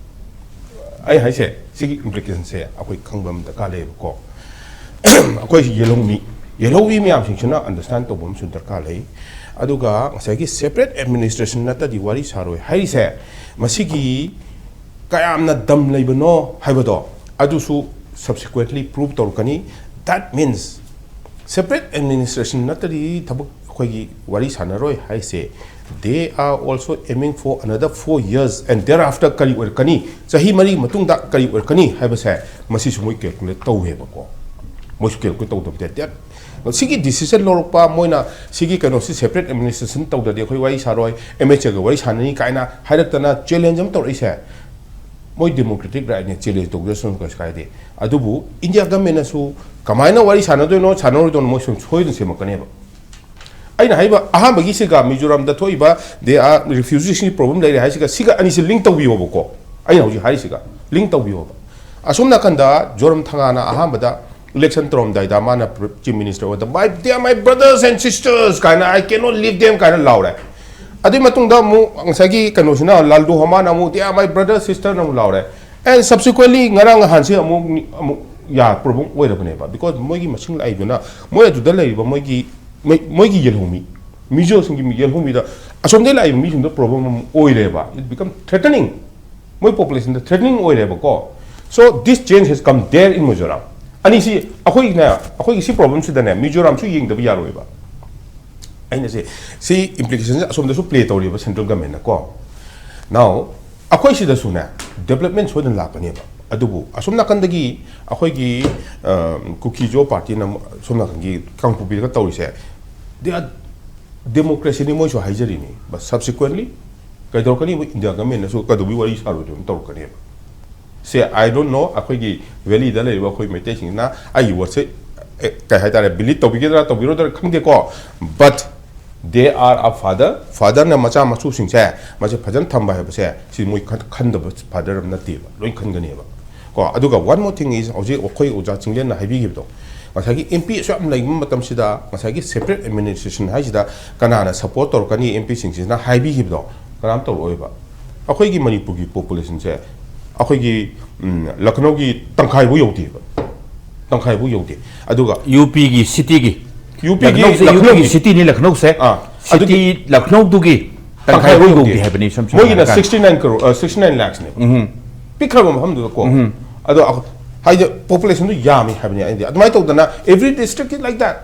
ꯑꯩ ꯍꯥꯏꯁꯦ, ꯁꯤꯒꯤ implicationꯁꯦ ꯑꯩꯈꯣꯏ ꯈꯪꯕ ꯑꯃ ꯗꯔꯀꯥꯔ ꯂꯩꯌꯦꯕꯀꯣ꯫ ꯑꯩꯈꯣꯏ ꯌꯦꯜꯍꯧꯃꯤ, ꯌꯦꯜꯍꯧꯃꯤ ꯃꯌꯥꯝꯁꯤꯡꯁꯤꯅ understand ꯇꯧꯕ ꯑꯃꯁꯨ ꯗꯔꯀꯥꯔ ꯂꯩ꯫ ꯑꯗꯨꯒ ꯉꯁꯥꯏꯒꯤ separate administration ꯅꯠꯇ꯭ꯔꯗꯤ ꯋꯥꯔꯤ ꯁꯥꯔꯣꯏ ꯍꯥꯏꯔꯤꯁꯦ, ꯃꯁꯤꯒꯤ ꯀꯌꯥꯝꯅ ꯗꯝ ꯂꯩꯕꯅꯣ ꯍꯥꯏꯕꯗꯣ ꯑꯗꯨꯁꯨ subsequently prove ꯇꯧꯔꯛꯀꯅꯤ꯫ That means separate administration ꯅꯠꯇ꯭ꯔꯗꯤ ꯊꯕꯛ, ꯑꯩꯈꯣꯏꯒꯤ ꯋꯥꯔꯤ ꯁꯥꯟꯅꯔꯣꯏ ꯍꯥꯏꯁꯦ, they are also aiming for another four years and thereafter ꯀꯔꯤ ꯑꯣꯏꯔꯛꯀꯅꯤ, ꯆꯍꯤ ꯃꯔꯤ ꯃꯇꯨꯡꯗ ꯀꯔꯤ ꯑꯣꯏꯔꯛꯀꯅꯤ ꯍꯥꯏꯕꯁꯦ ꯃꯁꯤꯁꯨ ꯃꯣꯏ calculate ꯇꯧꯋꯦꯕꯀꯣ꯫ ꯃꯣꯏꯁꯨ calculate ꯇꯧꯗꯕꯗꯤ ꯅꯠꯇꯦ꯫ ꯁꯤꯒꯤ decision ꯂꯧꯔꯛꯄ, ꯃꯣꯏꯅ ꯁꯤꯒꯤ ꯀꯩꯅꯣꯁꯤ separate administration ꯇꯧꯗ꯭ꯔꯗꯤ ꯑꯩꯈꯣꯏ ꯋꯥꯔꯤ ꯁꯥꯔꯣꯏ, MHAꯒ ꯋꯥꯔꯤ ꯁꯥꯟꯅꯅꯤ ꯀꯥꯏꯅ ꯍꯥꯏꯔꯛꯇꯅ challenge ꯑꯃ ꯇꯧꯔꯛꯏꯁꯦ, ꯃꯣꯏ democratic rightꯅꯦ, challenge ꯇꯧꯖꯁꯅꯨ, ꯀꯩꯁꯨ ꯀꯥꯏꯗꯦ꯫ ꯑꯗꯨꯕꯨ India governmentꯅꯁꯨ ꯀꯃꯥꯏꯅ ꯋꯥꯔꯤ ꯁꯥꯟꯅꯗꯣꯏꯅꯣ, ꯁꯥꯟꯅꯔꯣꯏꯗꯣꯏꯅꯣ, ꯃꯣꯏ ꯁꯨꯝ ꯁꯣꯏꯗꯅ ꯁꯦꯝꯃꯛꯀꯅꯦꯕ꯫ ꯑꯩꯅ ꯍꯥꯏꯕ ꯑꯍꯥꯟꯕꯒꯤꯁꯤꯒ ꯃꯤꯖꯣꯔꯥꯝꯗ ꯊꯣꯛꯏꯕ they are refugeesꯀꯤ problem ꯂꯩꯔꯦ ꯍꯥꯏꯁꯤꯒ, ꯁꯤꯒ ꯑꯅꯤꯁꯤ link ꯇꯧꯕꯤꯌꯣꯕꯀꯣ꯫ ꯑꯩꯅ ꯍꯧꯖꯤꯛ ꯍꯥꯏꯔꯤꯁꯤꯒ link ꯇꯧꯕꯤꯌꯣꯕ꯫ ꯑꯁꯣꯝ ꯅꯥꯀꯟꯗ ꯖꯣꯔꯝꯊꯪꯒꯥꯅ ꯑꯍꯥꯟꯕꯗ election ꯇꯧꯔꯝꯗꯥꯏꯗ ꯃꯥꯅ chief minister ꯑꯣꯏꯗ, "My, they are my brothers and sisters" ꯀꯥꯏꯅ, "I cannot leave them" ꯀꯥꯏꯅ ꯂꯥꯎꯔꯦ꯫ ꯑꯗꯨꯒꯤ ꯃꯇꯨꯡꯗ ꯑꯃꯨꯛ ꯉꯁꯥꯏꯒꯤ ꯀꯩꯅꯣꯁꯤꯅ, ꯂꯥꯜꯗꯨ ꯍꯣꯃꯥꯅ ꯑꯃꯨꯛ "They are my brother sister" ꯅ ꯑꯃꯨꯛ ꯂꯥꯎꯔꯦ꯫ And subsequently ꯉꯔꯥꯡ ꯅꯍꯥꯟꯁꯤ ꯑꯃꯨꯛ, ꯑꯃꯨꯛ ꯌꯥ problem ꯑꯣꯏꯔꯕꯅꯦꯕ, because ꯃꯣꯏꯒꯤ ꯃꯁꯤꯡ ꯂꯥꯛꯏꯗꯨꯅ, ꯃꯣꯏ ꯑꯗꯨꯗ ꯂꯩꯔꯤꯕ ꯃꯣꯏꯒꯤ, ꯃꯣꯏ, ꯃꯣꯏꯒꯤ ꯌꯦꯜꯍꯧꯃꯤ, ꯃꯤꯖꯣꯁꯤꯡꯒꯤ ꯌꯦꯜꯍꯧꯃꯤꯗ ꯑꯁꯣꯝꯗꯒꯤ ꯂꯥꯛꯏꯕ ꯃꯤꯁꯤꯡꯗ problem ꯑꯃ ꯑꯣꯏꯔꯦꯕ꯫ It become threatening. ꯃꯣꯏ populationꯗ threatening ꯑꯣꯏꯔꯦꯕꯀꯣ꯫ So this change has come there in Mizoram. ꯑꯅꯤꯁꯤ ꯑꯩꯈꯣꯏꯅ, ꯑꯩꯈꯣꯏꯒꯤ ꯁꯤ problemꯁꯤꯗꯅꯦ ꯃꯤꯖꯣꯔꯥꯝꯁꯨ ꯌꯦꯡꯗꯕ ꯌꯥꯔꯣꯏꯕ꯫ ꯑꯩꯅ ꯁꯤ, ꯁꯤ implicationꯁꯦ ꯑꯁꯣꯝꯗꯁꯨ play ꯇꯧꯔꯤꯕ central governmentꯅ ꯀꯣ꯫ Now ꯑꯩꯈꯣꯏ ꯁꯤꯗꯁꯨꯅꯦ development ꯁꯣꯏꯗꯅ ꯂꯥꯛꯀꯅꯦꯕ꯫ ꯑꯗꯨꯕꯨ ꯑꯁꯣꯝ ꯅꯥꯀꯟꯗꯒꯤ ꯑꯩꯈꯣꯏꯒꯤ, ꯑ, ꯀꯨꯀꯤ ꯖꯣ partyꯅ ꯑꯃꯨꯛ ꯁꯣꯝ ꯅꯥꯀꯟꯒꯤ ꯀꯥꯡꯄꯣꯛꯄꯤꯗꯒ ꯇꯧꯔꯤꯁꯦ, they are democracyꯅꯤ ꯃꯣꯏꯁꯨ ꯍꯥꯏꯖꯔꯤꯅꯤ, but subsequently ꯀꯩꯗꯧꯔꯛꯀꯅꯤꯕ? ꯏꯟꯗꯤꯌꯥ ꯒꯃꯦꯟꯅꯁꯨ ꯀꯩꯗꯧꯕꯤ ꯋꯥꯔꯤ ꯁꯥꯔꯣꯏꯗꯣꯏꯅꯣ ꯇꯧꯔꯛꯀꯅꯦꯕ꯫ ꯁꯦ, I don't know, ꯑꯩꯈꯣꯏꯒꯤ ꯚꯦꯂꯤꯗ ꯂꯩꯔꯤꯕ ꯑꯩꯈꯣꯏ ꯃꯩꯇꯩꯁꯤꯡꯁꯤꯅ ꯑꯩꯒꯤ ꯋꯥꯔꯗꯁꯦ, ꯑꯦ, ꯀꯩ ꯍꯥꯏꯇꯥꯔꯦ, ꯕꯤꯂꯤꯞ ꯇꯧꯕꯤꯒꯗ꯭ꯔꯥ ꯇꯧꯕꯤꯔꯣꯏꯗ꯭ꯔꯥ ꯈꯪꯗꯦꯀꯣ, but they are a father. ꯐꯥꯗꯔꯅ ꯃꯆꯥ ꯃꯁꯨꯁꯤꯡꯁꯦ ꯃꯁꯦ ꯐꯖꯅ ꯊꯝꯕ ꯍꯥꯏꯕꯁꯦ ꯁꯤ ꯃꯣꯏ ꯈꯟ- ꯈꯟꯗꯕ ꯐꯥꯗꯔ ꯑꯃ ꯅꯠꯇꯦꯕ, ꯂꯣꯏ ꯈꯟꯒꯅꯦꯕ꯫ ꯀꯣ, ꯑꯗꯨꯒ one more thing is, ꯍꯧꯖꯤꯛ ꯑꯩꯈꯣꯏ ꯑꯣꯖꯥ ꯆꯤꯡꯂꯦꯟꯅ ꯍꯥꯏꯕꯤꯈꯤꯕꯗꯣ, ꯉꯁꯥꯏꯒꯤ ꯑꯦꯝ ꯄꯤ ꯑꯁꯨꯛ ꯌꯥꯝ ꯂꯩꯕ ꯃꯇꯝꯁꯤꯗ ꯉꯁꯥꯏꯒꯤ separate administration ꯍꯥꯏꯁꯤꯗ ꯀꯅꯥꯅ ꯁꯄꯣꯔꯠ ꯇꯧꯔꯛꯀꯅꯤ? ꯑꯦꯝ ꯄꯤꯁꯤꯡꯁꯤꯅ ꯍꯥꯏꯕꯤꯈꯤꯕꯗꯣ ꯀꯅꯥꯝ ꯇꯧꯔꯛꯑꯣꯏꯕ꯫ ꯑꯩꯈꯣꯏꯒꯤ ꯃꯅꯤꯄꯨꯔꯒꯤ ꯄꯣꯄꯨꯂꯦꯁꯟꯁꯦ ꯑꯩꯈꯣꯏꯒꯤ, ꯎꯝ, ꯂꯈꯅꯧꯒꯤ ꯇꯪꯈꯥꯏꯐꯥꯎ ꯌꯧꯗꯦꯕ, ꯇꯪꯈꯥꯏꯐꯥꯎ ꯌꯧꯗꯦ꯫ ꯑꯗꯨꯒ ꯌꯨ ꯄꯤꯒꯤ ꯁꯤꯇꯤꯒꯤ, ꯌꯨ ꯄꯤꯒꯤ, ꯂꯈꯅꯧꯁꯦ, ꯌꯨ ꯂꯈꯅꯧꯒꯤ ꯄꯤꯒꯤ ꯁꯤꯇꯤꯅꯤ ꯂꯈꯅꯧꯁꯦ꯫ ꯑꯥ, ꯁꯤꯇꯤ ꯂꯈꯅꯧꯗꯨꯒꯤ ꯇꯪꯈꯥꯏꯐꯥꯎ ꯌꯧꯗꯦ ꯍꯥꯏꯕꯅꯤ, ꯏꯁꯝ ꯁꯝꯅ ꯃꯣꯏꯒꯤꯅ ꯍꯥꯏꯔꯀꯥꯟꯗ꯫ Sixty nine crore, sixty nine lakhs ꯅꯦꯕ꯫ ꯎꯝ꯫ ꯄꯤꯛꯈ꯭ꯔꯕ ꯃꯐꯝꯗꯨꯗꯀꯣ꯫ ꯎꯝ꯫ ꯑꯗꯣ ꯑꯩꯈꯣꯏ- ꯍꯥꯏꯗꯤ ꯄꯣꯄꯨꯂꯦꯁꯟꯗꯨ ꯌꯥꯝꯃꯤ ꯍꯥꯏꯕꯅꯤ ꯑꯩꯗꯤ꯫ ꯑꯗꯨꯃꯥꯏꯅ ꯇꯧꯗꯅ every district is like that.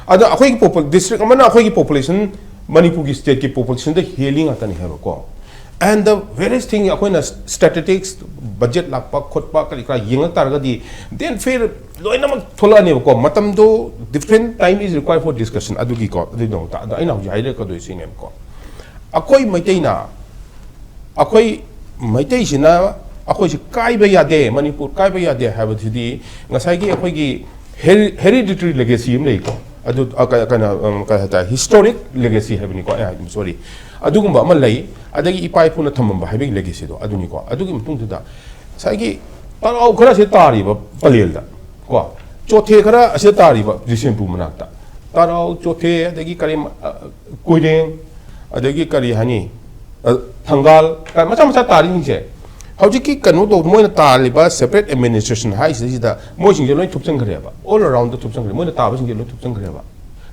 ꯑꯗꯣ ꯑꯩꯈꯣꯏꯒꯤ ꯄꯣꯄꯨ- ꯗꯤꯁꯇ꯭ꯔꯤꯛ ꯑꯃꯅ ꯑꯩꯈꯣꯏꯒꯤ ꯄꯣꯄꯨꯂꯦꯁꯟ, ꯃꯅꯤꯄꯨꯔꯒꯤ ꯁ꯭ꯇꯦꯠꯀꯤ ꯄꯣꯄꯨꯂꯦꯁꯟꯗ ꯍꯦꯜꯂꯤ ꯉꯥꯛꯇꯅꯤ ꯍꯥꯏꯕꯀꯣ꯫ And the various thing, ꯑꯩꯈꯣꯏꯅ ꯁ꯭ꯇꯦꯇꯤꯁꯇꯤꯛꯁ, ꯕꯖꯦꯠ ꯂꯥꯛꯄ ꯈꯣꯠꯄ ꯀꯔꯤ ꯀꯔꯥ ꯌꯦꯡꯉꯛ ꯇꯥꯔꯒꯗꯤ, then fair ꯂꯣꯏꯅꯃꯛ ꯊꯣꯛꯂꯛꯑꯅꯦꯕꯀꯣ꯫ ꯃꯇꯝꯗꯣ, different time is required for discussion, ꯑꯗꯨꯒꯤꯀꯣ, ꯑꯗꯨꯒꯤꯗꯃꯛꯇ꯫ ꯑꯗꯣ ꯑꯩꯅ ꯍꯧꯖꯤꯛ ꯍꯥꯏꯔꯛꯀꯗꯣꯏ ꯁꯤꯅꯦꯕꯀꯣ, ꯑꯩꯈꯣꯏ ꯃꯩꯇꯩꯅ, ꯑꯩꯈꯣꯏ ꯃꯩꯇꯩꯁꯤꯅ ꯑꯩꯈꯣꯏꯁꯤ ꯀꯥꯏꯕ ꯌꯥꯗꯦ, ꯃꯅꯤꯄꯨꯔ ꯀꯥꯏꯕ ꯌꯥꯗꯦ ꯍꯥꯏꯕꯁꯤꯗꯤ ꯉꯁꯥꯏꯒꯤ ꯑꯩꯈꯣꯏꯒꯤ ꯍꯦꯔꯤ- hereditary legacy ꯑꯃ ꯂꯩꯀꯣ꯫ ꯑꯗꯨ, ꯑ, ꯀ- ꯀꯩꯅꯣ, ꯎꯝ, ꯀꯩ ꯍꯥꯏꯇꯥꯔꯦ, historic legacy ꯍꯥꯏꯕꯅꯤꯀꯣ ꯑꯩ ꯍꯥꯏꯗꯤ, sorry꯫ ꯑꯗꯨꯒꯨꯝꯕ ꯑꯃ ꯂꯩ꯫ ꯑꯗꯒꯤ ꯏꯄꯥ ꯏꯄꯨꯅ ꯊꯝꯃꯝꯕ ꯍꯥꯏꯕꯒꯤ legacyꯗꯣ ꯑꯗꯨꯅꯤꯀꯣ꯫ ꯑꯗꯨꯒꯤ ꯃꯇꯨꯡꯗꯨꯗ ꯉꯁꯥꯏꯒꯤ ꯇꯔꯥꯎ ꯈꯔ ꯑꯁꯤꯗ ꯇꯥꯔꯤꯕ ꯄꯂꯦꯜꯗ ꯀꯣ, ꯆꯣꯊꯦ ꯈꯔ ꯑꯁꯤꯗ ꯇꯥꯔꯤꯕ ꯕꯤꯁꯦꯝꯄꯨꯔ ꯃꯅꯥꯛꯇ, ꯇꯔꯥꯎ, ꯆꯣꯊꯦ, ꯑꯗꯒꯤ ꯀꯔꯤ, ꯑ, ꯀꯣꯏꯔꯦꯡ, ꯑꯗꯒꯤ ꯀꯔꯤ ꯍꯥꯏꯅꯤ, ꯑ, ꯊꯪꯒꯥꯜ, ꯀ- ꯃꯆꯥ ꯃꯆꯥ ꯇꯥꯔꯤꯁꯤꯡꯁꯦ, ꯍꯧꯖꯤꯛꯀꯤ ꯀꯩꯅꯣ ꯇꯧ- ꯃꯣꯏꯅ ꯇꯥꯜꯂꯤꯕ separate administration ꯍꯥꯏꯁꯤꯗꯩꯁꯤꯗ ꯃꯣꯏꯁꯤꯡꯁꯦ ꯂꯣꯏ ꯊꯨꯞꯆꯟꯈ꯭ꯔꯦꯕ, all aroundꯗ ꯊꯨꯞꯆꯟꯈ꯭ꯔꯦ, ꯃꯣꯏꯅ ꯇꯥꯕꯁꯤꯡꯁꯦ ꯂꯣꯏ ꯊꯨꯞꯆꯟꯈ꯭ꯔꯦꯕ꯫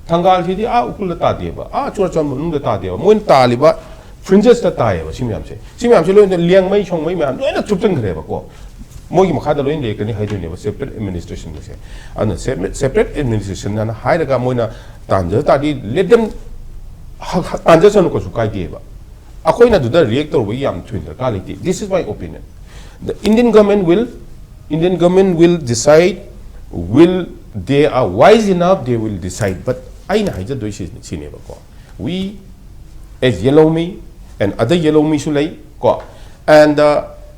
ꯊꯪꯒꯥꯜꯁꯤꯗꯤ ꯑꯥ ꯎꯈ꯭ꯔꯨꯜꯗ ꯇꯥꯗꯦꯕ, ꯑꯥ ꯆꯨꯔꯥꯆꯥꯟꯄꯨꯔ ꯃꯅꯨꯡꯗ ꯇꯥꯗꯦꯕ, ꯃꯣꯏꯅ ꯇꯥꯜꯂꯤꯕ fringesꯇ ꯇꯥꯏꯌꯦꯕ ꯁꯤ ꯃꯌꯥꯝꯁꯦ꯫ ꯁꯤ ꯃꯌꯥꯝꯁꯦ ꯂꯣꯏꯅ ꯂꯤꯌꯥꯡꯃꯩ ꯁꯣꯡꯃꯩ ꯃꯌꯥꯝ ꯂꯣꯏꯅ ꯊꯨꯞꯆꯟꯈ꯭ꯔꯦꯕꯀꯣ꯫ ꯃꯣꯏꯒꯤ ꯃꯈꯥꯗ ꯂꯣꯏꯅ ꯂꯩꯔꯛꯀꯅꯤ ꯍꯥꯏꯗꯣꯏꯅꯦꯕ separate administrationꯁꯦ꯫ ꯑꯗꯨꯅ separate administration ꯍꯥꯏꯅ ꯍꯥꯏꯔꯒ ꯃꯣꯏꯅ ꯇꯥꯟꯖ ꯇꯥꯔꯗꯤ let them ꯇꯥꯟꯖꯁꯅꯨ, ꯀꯩꯁꯨ ꯀꯥꯏꯗꯦꯕ꯫ ꯑꯩꯈꯣꯏꯅ ꯑꯗꯨꯗ react ꯇꯧꯔꯨꯕꯒꯤ ꯌꯥꯝ ꯊꯣꯏꯅ ꯗꯔꯀꯥꯔ ꯂꯩꯇꯦ꯫ This is my opinion. The Indian government will, Indian government will decide, will, they are wise enough, they will decide. But ꯑꯩꯅ ꯍꯥꯏꯖꯗꯣꯏꯁꯤ ꯁꯤꯅꯦꯕꯀꯣ, we as ꯌꯦꯜꯍꯧꯃꯤ, And other yellow meeꯁꯨ ꯂꯩ ꯀꯣ. And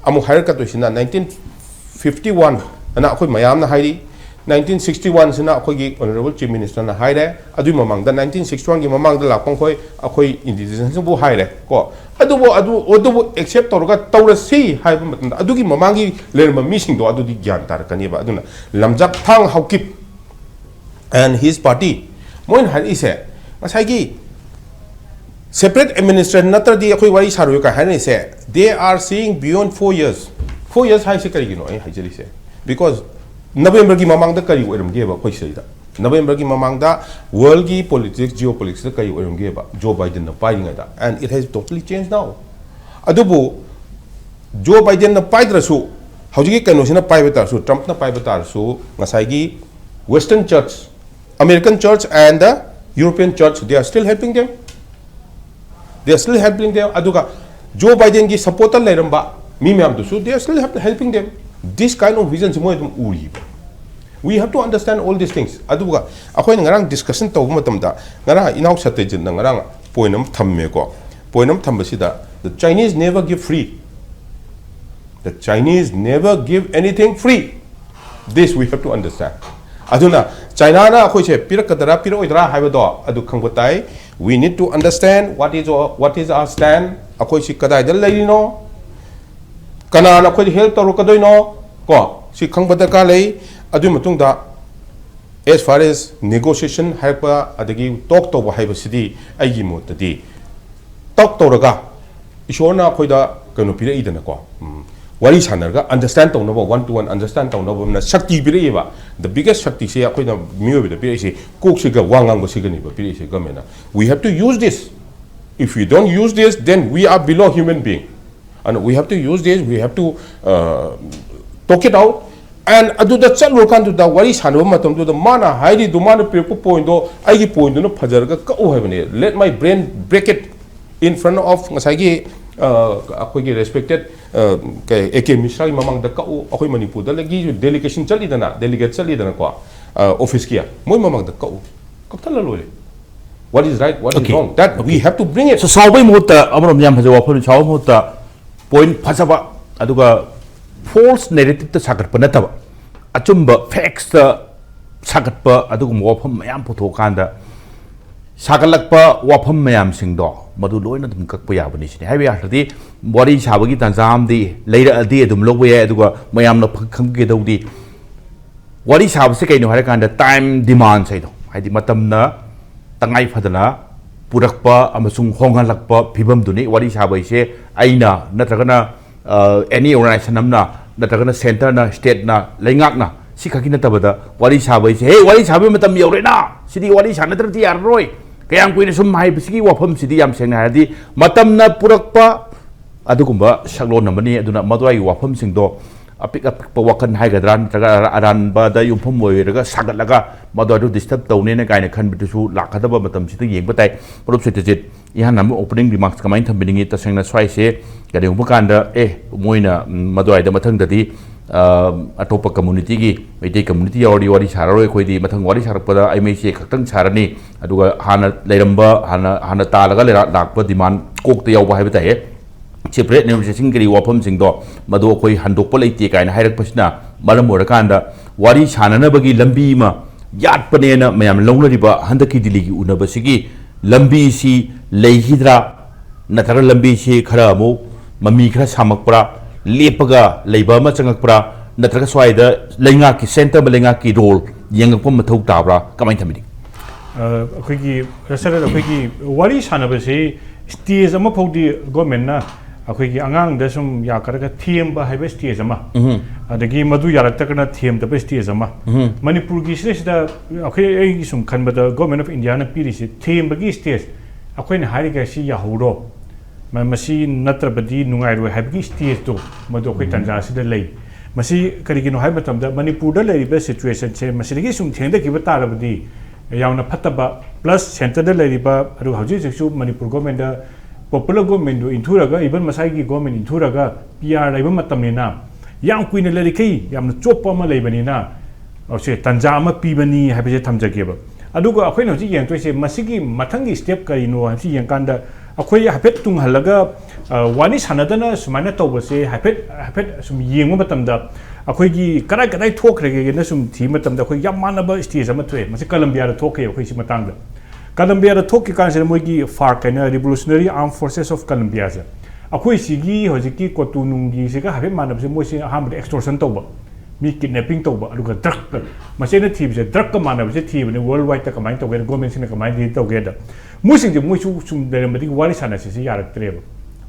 ꯑꯃꯨꯛ ꯍꯥꯏꯔꯛꯀꯗꯣꯏꯁꯤꯅ nineteen fifty one ꯑꯅ ꯑꯩꯈꯣꯏ ꯃꯌꯥꯝꯅ ꯍꯥꯏꯔꯤ, nineteen sixty one ꯁꯤꯅ ꯑꯩꯈꯣꯏꯒꯤ Honourable Chief Ministerꯅ ꯍꯥꯏꯔꯦ꯫ ꯑꯗꯨꯒꯤ ꯃꯃꯥꯡꯗ nineteen sixty one ꯒꯤ ꯃꯃꯥꯡꯗ ꯂꯥꯛꯄ ꯃꯈꯣꯏ ꯑꯩꯈꯣꯏ indigenous ꯕꯨ ꯍꯥꯏꯔꯦ ꯀꯣ꯫ ꯑꯗꯨꯕꯨ ꯑꯗꯨ ꯑꯗꯨꯕꯨ accept ꯇꯧꯔꯒ ꯇꯧꯔꯁꯤ ꯍꯥꯏꯕ ꯃꯇꯝꯗ ꯑꯗꯨꯒꯤ ꯃꯃꯥꯡꯒꯤ ꯂꯩꯔꯝꯕ ꯃꯤꯁꯤꯡꯗꯣ ꯑꯗꯨꯗꯤ ꯒ꯭ꯌꯥꯟ ꯇꯥꯔꯛꯀꯅꯦꯕ꯫ ꯑꯗꯨꯅ ꯂꯝꯖꯥꯞꯊꯥꯡ ꯍꯥꯎꯀꯤꯞ and his party ꯃꯣꯏꯅ ꯍꯥꯏꯔꯛꯏꯁꯦ ꯉꯁꯥꯏꯒꯤ separate administration ꯅꯠꯇ꯭ꯔꯗꯤ ꯑꯩꯈꯣꯏ ꯋꯥꯔꯤ ꯁꯥꯔꯣꯏ ꯀꯥꯏ ꯍꯥꯏꯅꯔꯤꯁꯦ꯫ They are seeing beyond four years꯫ Four years ꯍꯥꯏꯁꯦ ꯀꯔꯤꯒꯤꯅꯣ ꯑꯩ ꯍꯥꯏꯖꯔꯤꯁꯦ? Because Novemberꯒꯤ ꯃꯃꯥꯡꯗ ꯀꯔꯤ ꯑꯣꯏꯔꯝꯒꯦꯕ ꯑꯩꯈꯣꯏ ꯁꯤꯗꯩꯗ? Novemberꯒꯤ ꯃꯃꯥꯡꯗ worldꯒꯤ politics, geopoliticsꯇ ꯀꯔꯤ ꯑꯣꯏꯔꯝꯒꯦꯕ Joe Bidenꯅ ꯄꯥꯏꯔꯤꯉꯩꯗ? And it has totally changed now꯫ ꯑꯗꯨꯕꯨ Joe Bidenꯅ ꯄꯥꯏꯗ꯭ꯔꯁꯨ, ꯍꯧꯖꯤꯛꯀꯤ ꯀꯩꯅꯣꯁꯤꯅ ꯄꯥꯏꯕ ꯇꯥꯔꯁꯨ, Trumpꯅ ꯄꯥꯏꯕ ꯇꯥꯔꯁꯨ, ꯉꯁꯥꯏꯒꯤ Western church, American church and the European church, they are still helping them. They are still helping them. ꯑꯗꯨꯒ Joe Bidenꯒꯤ supporter ꯂꯩꯔꯝꯕ ꯃꯤ ꯃꯌꯥꯝꯗꯨꯁꯨ, they are still help- helping them. This kind of visionꯁꯤ ꯃꯣꯏ ꯑꯗꯨꯝ ꯎꯔꯤꯕ꯫ We have to understand all these things. ꯑꯗꯨꯒ ꯑꯩꯈꯣꯏꯅ ꯉꯔꯥꯡ discussion ꯇꯧꯕ ꯃꯇꯝꯗ, ꯉꯔꯥꯡ ꯏꯅꯥꯎ ꯁꯇ꯭ꯌꯖꯤꯠꯅ ꯉꯔꯥꯡ point ꯑꯃ ꯊꯝꯃꯦꯀꯣ꯫ Point ꯑꯃ ꯊꯝꯕꯁꯤꯗ, "The Chinese never give free." The Chinese never give anything free. This we have to understand. ꯑꯗꯨꯅ Chinaꯅ ꯑꯩꯈꯣꯏꯁꯦ ꯄꯤꯔꯛꯀꯗ꯭ꯔꯥ ꯄꯤꯔꯛꯑꯣꯏꯗ꯭ꯔꯥ ꯍꯥꯏꯕꯗꯣ ꯑꯗꯨ ꯈꯪꯕ ꯇꯥꯏ꯫ We need to understand what is our, what is our stand, ꯑꯩꯈꯣꯏꯁꯤ ꯀꯗꯥꯏꯗ ꯂꯩꯔꯤꯅꯣ, ꯀꯅꯥꯅ ꯑꯩꯈꯣꯏꯗ help ꯇꯧꯔꯛꯀꯗꯣꯏꯅꯣ, ꯀꯣ, ꯁꯤ ꯈꯪꯕ ꯗꯔꯀꯥꯔ ꯂꯩ꯫ ꯑꯗꯨꯒꯤ ꯃꯇꯨꯡꯗ as far as negotiation ꯍꯥꯏꯔꯛꯄ ꯑꯗꯒꯤ talk ꯇꯧꯕ ꯍꯥꯏꯕꯁꯤꯗꯤ ꯑꯩꯒꯤ ꯃꯣꯠꯇꯗꯤ talk ꯇꯧꯔꯒ ꯏꯁꯣꯔꯅ ꯑꯩꯈꯣꯏꯗ ꯀꯩꯅꯣ ꯄꯤꯔꯛꯏꯗꯅꯀꯣ, ꯎꯝ, ꯋꯥꯔꯤ ꯁꯥꯟꯅꯔꯒ understand ꯇꯧꯅꯕ, one to one understand ꯇꯧꯅꯕꯅ ꯁꯛꯇꯤ ꯄꯤꯔꯛꯏꯕ꯫ The biggest ꯁꯛꯇꯤꯁꯦ ꯑꯩꯈꯣꯏꯅ ꯃꯤꯑꯣꯏꯕꯗ ꯄꯤꯔꯛꯏꯁꯦ ꯀꯣꯛꯁꯤꯒ ꯋꯥ ꯉꯥꯡꯕꯁꯤꯒꯅꯦꯕ ꯄꯤꯔꯛꯏꯁꯦ governmentꯅ꯫ We have to use this. If we don't use this, then we are below human being. And we have to use this, we have to, uh, talk it out. And ꯑꯗꯨꯗ ꯆꯠꯂꯨꯔꯀꯥꯟꯗꯨꯗ ꯋꯥꯔꯤ ꯁꯥꯟꯅꯕ ꯃꯇꯝꯗꯨꯗ ꯃꯥꯅ ꯍꯥꯏꯔꯤꯗꯨ, ꯃꯥꯅ ꯄꯤꯔꯛꯄ pointꯗꯣ ꯑꯩꯒꯤ pointꯗꯨꯅ ꯐꯖꯔꯒ ꯀꯛꯎ ꯍꯥꯏꯕꯅꯦ꯫ Let my brain break it in front of ꯉꯁꯥꯏꯒꯤ, ꯑ, ꯑꯩꯈꯣꯏꯒꯤ respected, ꯑ, ꯀꯩ, A K Mishraꯒꯤ ꯃꯃꯥꯡꯗ ꯀꯛꯎ, ꯑꯩꯈꯣꯏ ꯃꯅꯤꯄꯨꯔꯗꯒꯤ delegation ꯆꯠꯂꯤꯗꯅ, delegate ꯆꯠꯂꯤꯗꯅꯀꯣ, ꯑ, officeꯀꯤ, ꯃꯣꯏ ꯃꯃꯥꯡꯗ ꯀꯛꯎ, ꯀꯛꯊꯠꯂ ꯂꯣꯏꯔꯦ꯫ What is right, what is Okay. Wrong, that we Okay. Have to bring it. So, ꯁꯥꯎꯕꯒꯤ ꯃꯍꯨꯠꯇ ꯑꯃꯔꯣꯝꯗ ꯌꯥꯝ ꯐꯖꯕ ꯋꯥꯐꯝꯅꯤ꯫ ꯁꯥꯎꯕꯒꯤ ꯃꯍꯨꯠꯇ ꯄꯣꯏꯟ ꯐꯖꯕ, ꯑꯗꯨꯒ ꯐꯣꯜꯁ ꯅꯦꯔꯦꯇꯤꯞꯇ ꯁꯥꯒꯠꯄ ꯅꯠꯇꯕ, ꯑꯆꯨꯝꯕ ꯐꯦꯛꯁꯇ ꯁꯥꯒꯠꯄ ꯑꯗꯨꯒꯨꯝꯕ ꯋꯥꯐꯝ ꯃꯌꯥꯝ ꯄꯨꯊꯣꯛꯑꯀꯥꯟꯗ ꯁꯥꯒꯠꯂꯛꯄ ꯋꯥꯐꯝ ꯃꯌꯥꯝꯁꯤꯡꯗꯣ ꯃꯗꯨ ꯂꯣꯏꯅ ꯑꯗꯨꯝ ꯀꯛꯄ ꯌꯥꯕꯅꯤ ꯁꯤꯅꯤ꯫ ꯍꯥꯏꯕ ꯌꯥꯔꯗꯤ, ꯋꯥꯔꯤ ꯁꯥꯕꯒꯤ ꯇꯥꯟꯖꯥ ꯑꯃꯗꯤ ꯂꯩꯔꯛꯑꯗꯤ ꯑꯗꯨꯝ ꯂꯧꯕ ꯌꯥꯏ꯫ ꯑꯗꯨꯒ ꯃꯌꯥꯝꯅ ꯈꯪꯒꯗꯧꯗꯤ, ꯋꯥꯔꯤ ꯁꯥꯕꯁꯤ ꯀꯩꯅꯣ ꯍꯥꯏꯔꯀꯥꯟꯗ, ꯇꯥꯏꯝ ꯗꯤꯃꯥꯟꯁ ꯍꯥꯏꯗꯣ, ꯍꯥꯏꯗꯤ ꯃꯇꯝꯅ ꯇꯉꯥꯏ ꯐꯗꯅ ꯄꯨꯔꯛꯄ ꯑꯃꯁꯨꯡ ꯍꯣꯡꯍꯜꯂꯛꯄ ꯐꯤꯕꯝꯗꯨꯅꯤ꯫ ꯋꯥꯔꯤ ꯁꯥꯕ ꯍꯥꯏꯁꯦ ꯑꯩꯅ ꯅꯠꯇ꯭ꯔꯒꯅ ꯑꯦꯅꯤ ꯑꯣꯔꯒꯅꯥꯏꯖꯦꯁꯟ ꯑꯃꯅ, ꯅꯠꯇ꯭ꯔꯒꯅ ꯁꯦꯟꯇꯔꯅ, ꯁ꯭ꯇꯦꯠꯅ, ꯂꯩꯉꯥꯛꯅ, ꯁꯤ ꯈꯛꯀꯤ ꯅꯠꯇꯕꯗ ꯋꯥꯔꯤ ꯁꯥꯕ ꯍꯥꯏꯁꯦ, "ꯍꯦ, ꯋꯥꯔꯤ ꯁꯥꯕꯒꯤ ꯃꯇꯝ ꯌꯧꯔꯦꯅ, ꯁꯤꯗꯤ ꯋꯥꯔꯤ ꯁꯥꯟꯅꯗ꯭ꯔꯗꯤ ꯌꯥꯔꯔꯣꯏ, ꯀꯌꯥꯝ ꯀꯨꯏꯅ ꯁꯨꯝ" ꯍꯥꯏꯕꯁꯤꯒꯤ ꯋꯥꯐꯝꯁꯤꯗꯤ, ꯌꯥꯝ ꯁꯦꯡꯅ ꯍꯥꯏꯔꯗꯤ, ꯃꯇꯝꯅ ꯄꯨꯔꯛꯄ ꯑꯗꯨꯒꯨꯝꯕ ꯁꯛꯂꯣꯟ ꯑꯃꯅꯤ꯫ ꯑꯗꯨꯅ ꯃꯗꯨꯋꯥꯏꯒꯤ ꯋꯥꯐꯝꯁꯤꯡꯗꯣ ꯑꯄꯤꯛ ꯑꯄꯤꯛꯄ ꯋꯥꯈꯜ ꯍꯥꯏꯒꯗ꯭ꯔꯥ, ꯅꯠꯇ꯭ꯔꯒ ꯑꯔꯥꯟꯕꯗ ꯌꯨꯝꯐꯝ ꯑꯣꯏꯔꯒ ꯁꯥꯒꯠꯂꯒ ꯃꯗꯨ ꯑꯗꯨ ꯗꯤꯁꯇꯔꯕ ꯇꯧꯅꯦꯅ ꯀꯥꯏꯅ ꯈꯟꯕꯗꯨꯁꯨ ꯂꯥꯛꯀꯗꯕ ꯃꯇꯝꯁꯤꯗ ꯌꯦꯡꯕ ꯇꯥꯏ꯫ ꯃꯔꯨꯞ ꯁꯇ꯭ꯌꯖꯤꯠ, ꯏꯍꯥꯟ ꯍꯥꯟꯕ ꯑꯣꯄꯅꯤꯡ ꯔꯤꯃꯥꯔꯛꯁ ꯀꯃꯥꯏꯅ ꯊꯝꯕꯤꯅꯤꯡꯉꯤ? ꯇꯁꯦꯡꯅ ꯁ꯭ꯋꯥꯏꯁꯦ ꯀꯔꯤꯒꯨꯝꯕ ꯀꯥꯟꯗ, ꯑꯦ, ꯃꯣꯏꯅ, ꯎꯝ, ꯃꯗꯨꯋꯥꯏꯗ ꯃꯊꯪꯗꯗꯤ, ꯑ, ꯑꯇꯣꯞꯄ ꯀꯝꯃꯨꯅꯤꯇꯤꯒꯤ, ꯃꯩꯇꯩ ꯀꯝꯃꯨꯅꯤꯇꯤ ꯌꯥꯎꯔꯗꯤ ꯋꯥꯔꯤ ꯁꯥꯔꯔꯣꯏ, ꯑꯩꯈꯣꯏꯗꯤ ꯃꯊꯪ ꯋꯥꯔꯤ ꯁꯥꯔꯛꯄꯗ ꯑꯩ ꯃꯩꯁꯦ ꯈꯛꯇꯪ ꯁꯥꯔꯅꯤ, ꯑꯗꯨꯒ ꯍꯥꯟꯅ ꯂꯩꯔꯝꯕ, ꯍꯥꯟꯅ, ꯍꯥꯟꯅ ꯇꯥꯜꯂꯒ ꯂꯩꯔ-, ꯂꯥꯛꯄ ꯗꯤꯃꯥꯟ ꯀꯣꯛꯇ ꯌꯥꯎꯕ ꯍꯥꯏꯕ ꯇꯥꯏꯌꯦ꯫ ꯁꯦꯄꯔꯦꯠ ꯅꯦꯒꯣꯁꯤꯌꯦꯁꯟꯒꯤ ꯋꯥꯐꯝꯁꯤꯡꯗꯣ ꯃꯗꯨ ꯑꯩꯈꯣꯏ ꯍꯟꯗꯣꯛꯄ ꯂꯩꯇꯦ ꯀꯥꯏꯅ ꯍꯥꯏꯔꯛꯄꯁꯤꯅ ꯃꯔꯝ ꯑꯣꯏꯔꯀꯥꯟꯗ, ꯋꯥꯔꯤ ꯁꯥꯟꯅꯅꯕꯒꯤ ꯂꯝꯕꯤ ꯑꯃ ꯌꯥꯠꯄꯅꯦꯅ ꯃꯌꯥꯝ ꯂꯧꯅꯔꯤꯕ ꯍꯟꯗꯛꯀꯤ ꯗꯤꯜꯂꯤꯒꯤ ꯎꯅꯕꯁꯤꯒꯤ ꯂꯝꯕꯤꯁꯤ ꯂꯩꯈꯤꯗ꯭ꯔꯥ? ꯅꯠꯇ꯭ꯔꯒ ꯂꯝꯕꯤꯁꯤ ꯈꯔ ꯑꯃꯨꯛ ꯃꯃꯤ ꯈꯔ ꯁꯥꯝꯃꯛꯄ꯭ꯔꯥ? ꯂꯦꯞꯄꯒ ꯂꯩꯕ ꯑꯃ ꯆꯪꯉꯛꯄ꯭ꯔꯥ? ꯅꯠꯇ꯭ꯔꯒ ꯁ꯭ꯋꯥꯏꯗ ꯂꯩꯉꯥꯛꯀꯤ, ꯁꯦꯟꯇꯔ ꯑꯃ ꯂꯩꯉꯥꯛꯀꯤ ꯔꯣꯜ ꯌꯦꯡꯉꯛꯄ ꯃꯊꯧ ꯇꯥꯕ꯭ꯔꯥ? ꯀꯃꯥꯏꯅ ꯊꯝꯕꯤꯅꯤ? ꯑ, ꯑꯩꯈꯣꯏꯒꯤ, ꯁꯥꯔ, ꯑꯩꯈꯣꯏꯒꯤ ꯋꯥꯔꯤ ꯁꯥꯟꯅꯕꯁꯤ ꯁ꯭ꯇꯦꯖ ꯑꯃꯐꯥꯎꯗꯤ ꯒꯣꯔꯃꯦꯟꯅ ꯑꯩꯈꯣꯏꯒꯤ ꯑꯉꯥꯡꯗ ꯁꯨꯝ ꯌꯥꯀꯔꯒ ꯊꯦꯝꯕ ꯍꯥꯏꯕ ꯁ꯭ꯇꯦꯖ ꯑꯃ, ꯑꯗꯒꯤ ꯃꯗꯨ ꯌꯥꯔꯛꯇ꯭ꯔꯒꯅ ꯊꯦꯝꯗꯕ ꯁ꯭ꯇꯦꯖ ꯑꯃ, ꯃꯅꯤꯄꯨꯔꯒꯤ ꯁꯤꯗꯩꯁꯤꯗ ꯑꯩꯈꯣꯏ, ꯑꯩꯒꯤ ꯁꯨꯝ ꯈꯟꯕꯗ ꯒꯣꯔꯃꯦꯟ ꯑꯣꯐ ꯏꯟꯗꯤꯌꯥꯅ ꯄꯤꯔꯤꯁꯤ ꯊꯦꯝꯕꯒꯤ ꯁ꯭ꯇꯦꯖ, ꯑꯩꯈꯣꯏꯅ ꯍꯥꯏꯔꯤꯈꯩꯁꯤ ꯌꯥꯍꯧꯔꯣ, ꯃ-, ꯃꯁꯤ ꯅꯠꯇ꯭ꯔꯕꯗꯤ ꯅꯨꯡꯉꯥꯏꯔꯣꯏ ꯍꯥꯏꯕꯒꯤ ꯁ꯭ꯇꯦꯖꯇꯣ ꯃꯗꯨ ꯑꯩꯈꯣꯏ ꯇꯥꯟꯖꯥ ꯑꯁꯤꯗ ꯂꯩ꯫ ꯃꯁꯤ ꯀꯔꯤꯒꯤꯅꯣ ꯍꯥꯏꯕ ꯃꯇꯝꯗ ꯃꯅꯤꯄꯨꯔꯗ ꯂꯩꯔꯤꯕ ꯁꯤꯆꯨꯋꯦꯁꯟꯁꯦ ꯃꯁꯤꯗꯒꯤ ꯁꯨꯝ ꯊꯦꯡꯊꯈꯤꯕ ꯇꯥꯔꯕꯗꯤ ꯌꯥꯝꯅ ꯐꯠꯇꯕ, ꯄ꯭ꯂꯁ ꯁꯦꯟꯇꯔꯗ ꯂꯩꯔꯤꯕ, ꯑꯗꯨꯒ ꯍꯧꯖꯤꯛ ꯍꯧꯖꯤꯛꯁꯨ ꯃꯅꯤꯄꯨꯔ ꯒꯣꯔꯃꯦꯟꯗ ꯄꯣꯄꯨꯂꯔ ꯒꯣꯔꯃꯦꯟꯗꯨ ꯏꯟꯊꯨꯔꯒ, ꯏꯚꯟ ꯃꯁꯥꯒꯤ ꯒꯣꯔꯃꯦꯟ ꯏꯟꯊꯨꯔꯒ ꯄꯤ ꯑꯥꯔ ꯂꯩꯕ ꯃꯇꯝꯅꯤꯅ, ꯌꯥꯝ ꯀꯨꯏꯅ ꯂꯩꯔꯤꯈꯩ ꯌꯥꯝꯅ ꯆꯣꯞꯄ ꯑꯃ ꯂꯩꯕꯅꯤꯅ, ꯁꯦ ꯇꯥꯟꯖꯥ ꯑꯃ ꯄꯤꯕꯅꯤ ꯍꯥꯏꯕꯁꯦ ꯊꯝꯖꯒꯦꯕ꯫ ꯑꯗꯨꯒ ꯑꯩꯈꯣꯏꯅ ꯍꯧꯖꯤꯛ ꯌꯦꯡꯗꯣꯏꯁꯦ ꯃꯁꯤꯒꯤ ꯃꯊꯪꯒꯤ step ꯀꯔꯤꯅꯣ ꯍꯥꯏꯕꯁꯤ ꯌꯦꯡꯀꯥꯟꯗ, ꯑꯩꯈꯣꯏ ꯍꯥꯏꯐꯦꯠ ꯇꯨꯡꯍꯜꯂꯒ, ꯑ, ꯋꯥꯔꯤ ꯁꯥꯟꯅꯗꯅ ꯁꯨꯃꯥꯏꯅ ꯇꯧꯕꯁꯦ ꯍꯥꯏꯐꯦꯠ, ꯍꯥꯏꯐꯦꯠ ꯁꯨꯝ ꯌꯦꯡꯕ ꯃꯇꯝꯗ, ꯑꯩꯈꯣꯏꯒꯤ ꯀꯗꯥꯏ ꯀꯗꯥꯏ ꯊꯣꯛꯈ꯭ꯔꯒꯦꯅ ꯁꯨꯝ ꯊꯤꯕ ꯃꯇꯝꯗ, ꯑꯩꯈꯣꯏ ꯌꯥꯝ ꯃꯥꯟꯅꯕ stage ꯑꯃ ꯊꯣꯛꯑꯦ꯫ ꯃꯁꯤ ꯀꯂꯝꯕꯤꯌꯥꯗ ꯊꯣꯛꯈꯤ꯫ ꯑꯩꯈꯣꯏ ꯁꯤ ꯃꯇꯥꯡꯗ ꯀꯂꯝꯕꯤꯌꯥꯗ ꯊꯣꯛꯈꯤ ꯀꯥꯟꯁꯤꯗ ꯃꯣꯏꯒꯤ ꯐꯥꯔꯛ ꯍꯥꯏꯅ, Revolutionary Armed Forces of Colombia ꯁꯦ, ꯑꯩꯈꯣꯏ ꯁꯤꯒꯤ ꯍꯧꯖꯤꯛꯀꯤ ꯀꯣꯇꯨꯅꯨꯡꯒꯤꯁꯤꯒ ꯍꯥꯏꯐꯦꯠ ꯃꯥꯟꯅꯕꯁꯦ, ꯃꯣꯏꯁꯦ ꯑꯍꯥꯟꯕꯗ extortion ꯇꯧꯕ, ꯃꯤ kidnapping ꯇꯧꯕ, ꯑꯗꯨꯒ drug ꯀ, ꯃꯁꯤ ꯑꯩꯅ ꯊꯤꯕꯁꯦ drug ꯀ ꯃꯥꯟꯅꯕꯁꯦ ꯊꯤꯕꯅꯦ꯫ World wide ꯀꯃꯥꯏꯅ ꯇꯧꯒꯦ, government ꯁꯤꯅ ꯀꯃꯥꯏꯅ deal ꯇꯧꯒꯦꯗ, ꯃꯣꯏꯁꯤꯡꯁꯦ ꯃꯣꯏꯁꯨ ꯁꯨꯝ ꯂꯩꯔꯝꯕꯗꯒꯤ ꯋꯥꯔꯤ ꯁꯥꯟꯅꯁꯤꯁꯦ ꯌꯥꯔꯛꯇ꯭ꯔꯦꯕ꯫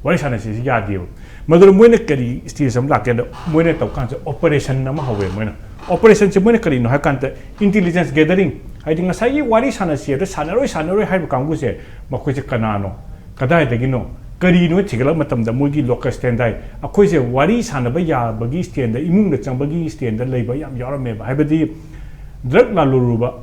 ꯋꯥꯔꯤ ꯁꯥꯟꯅꯁꯤꯁꯦ ꯌꯥꯗꯦꯕ꯫ ꯃꯗꯨꯗ ꯃꯣꯏꯅ ꯀꯔꯤ stage ꯑꯃ ꯂꯥꯛꯀꯦꯗ, ꯃꯣꯏꯅ ꯇꯧꯀꯥꯟꯁꯤꯗ operation ꯑꯃ ꯍꯧꯋꯦ꯫ ꯃꯣꯏꯅ operation ꯁꯦ ꯃꯣꯏꯅ ꯀꯔꯤꯅꯣ ꯍꯥꯏ ꯀꯥꯟꯗ, intelligence gathering, ꯍꯥꯏꯗꯤ ꯉꯁꯥꯏꯒꯤ ꯋꯥꯔꯤ ꯁꯥꯟꯅꯁꯤ ꯑꯗ ꯁꯥꯟꯅꯔꯣꯏ, ꯁꯥꯟꯅꯔꯣꯏ ꯍꯥꯏꯕ ꯀꯥꯡꯕꯨꯁꯦ, ꯃꯈꯣꯏꯁꯦ ꯀꯅꯥꯅꯣ, ꯀꯗꯥꯏꯗꯒꯤꯅꯣ, ꯀꯔꯤꯅꯣ ꯊꯤꯒꯠꯂꯛꯄ ꯃꯇꯝꯗ ꯃꯣꯏꯒꯤ local stand ꯗ ꯑꯩꯈꯣꯏꯁꯦ ꯋꯥꯔꯤ ꯁꯥꯟꯅꯕ ꯌꯥꯕꯒꯤ stand ꯗ, ꯏꯃꯨꯡꯗ ꯆꯪꯕꯒꯤ stand ꯗ ꯂꯩꯕ ꯌꯥꯝ ꯌꯥꯎꯔꯝꯃꯦꯕ꯫ ꯍꯥꯏꯕꯗꯤ drug ꯂꯥꯂꯣꯜꯂꯨꯕ,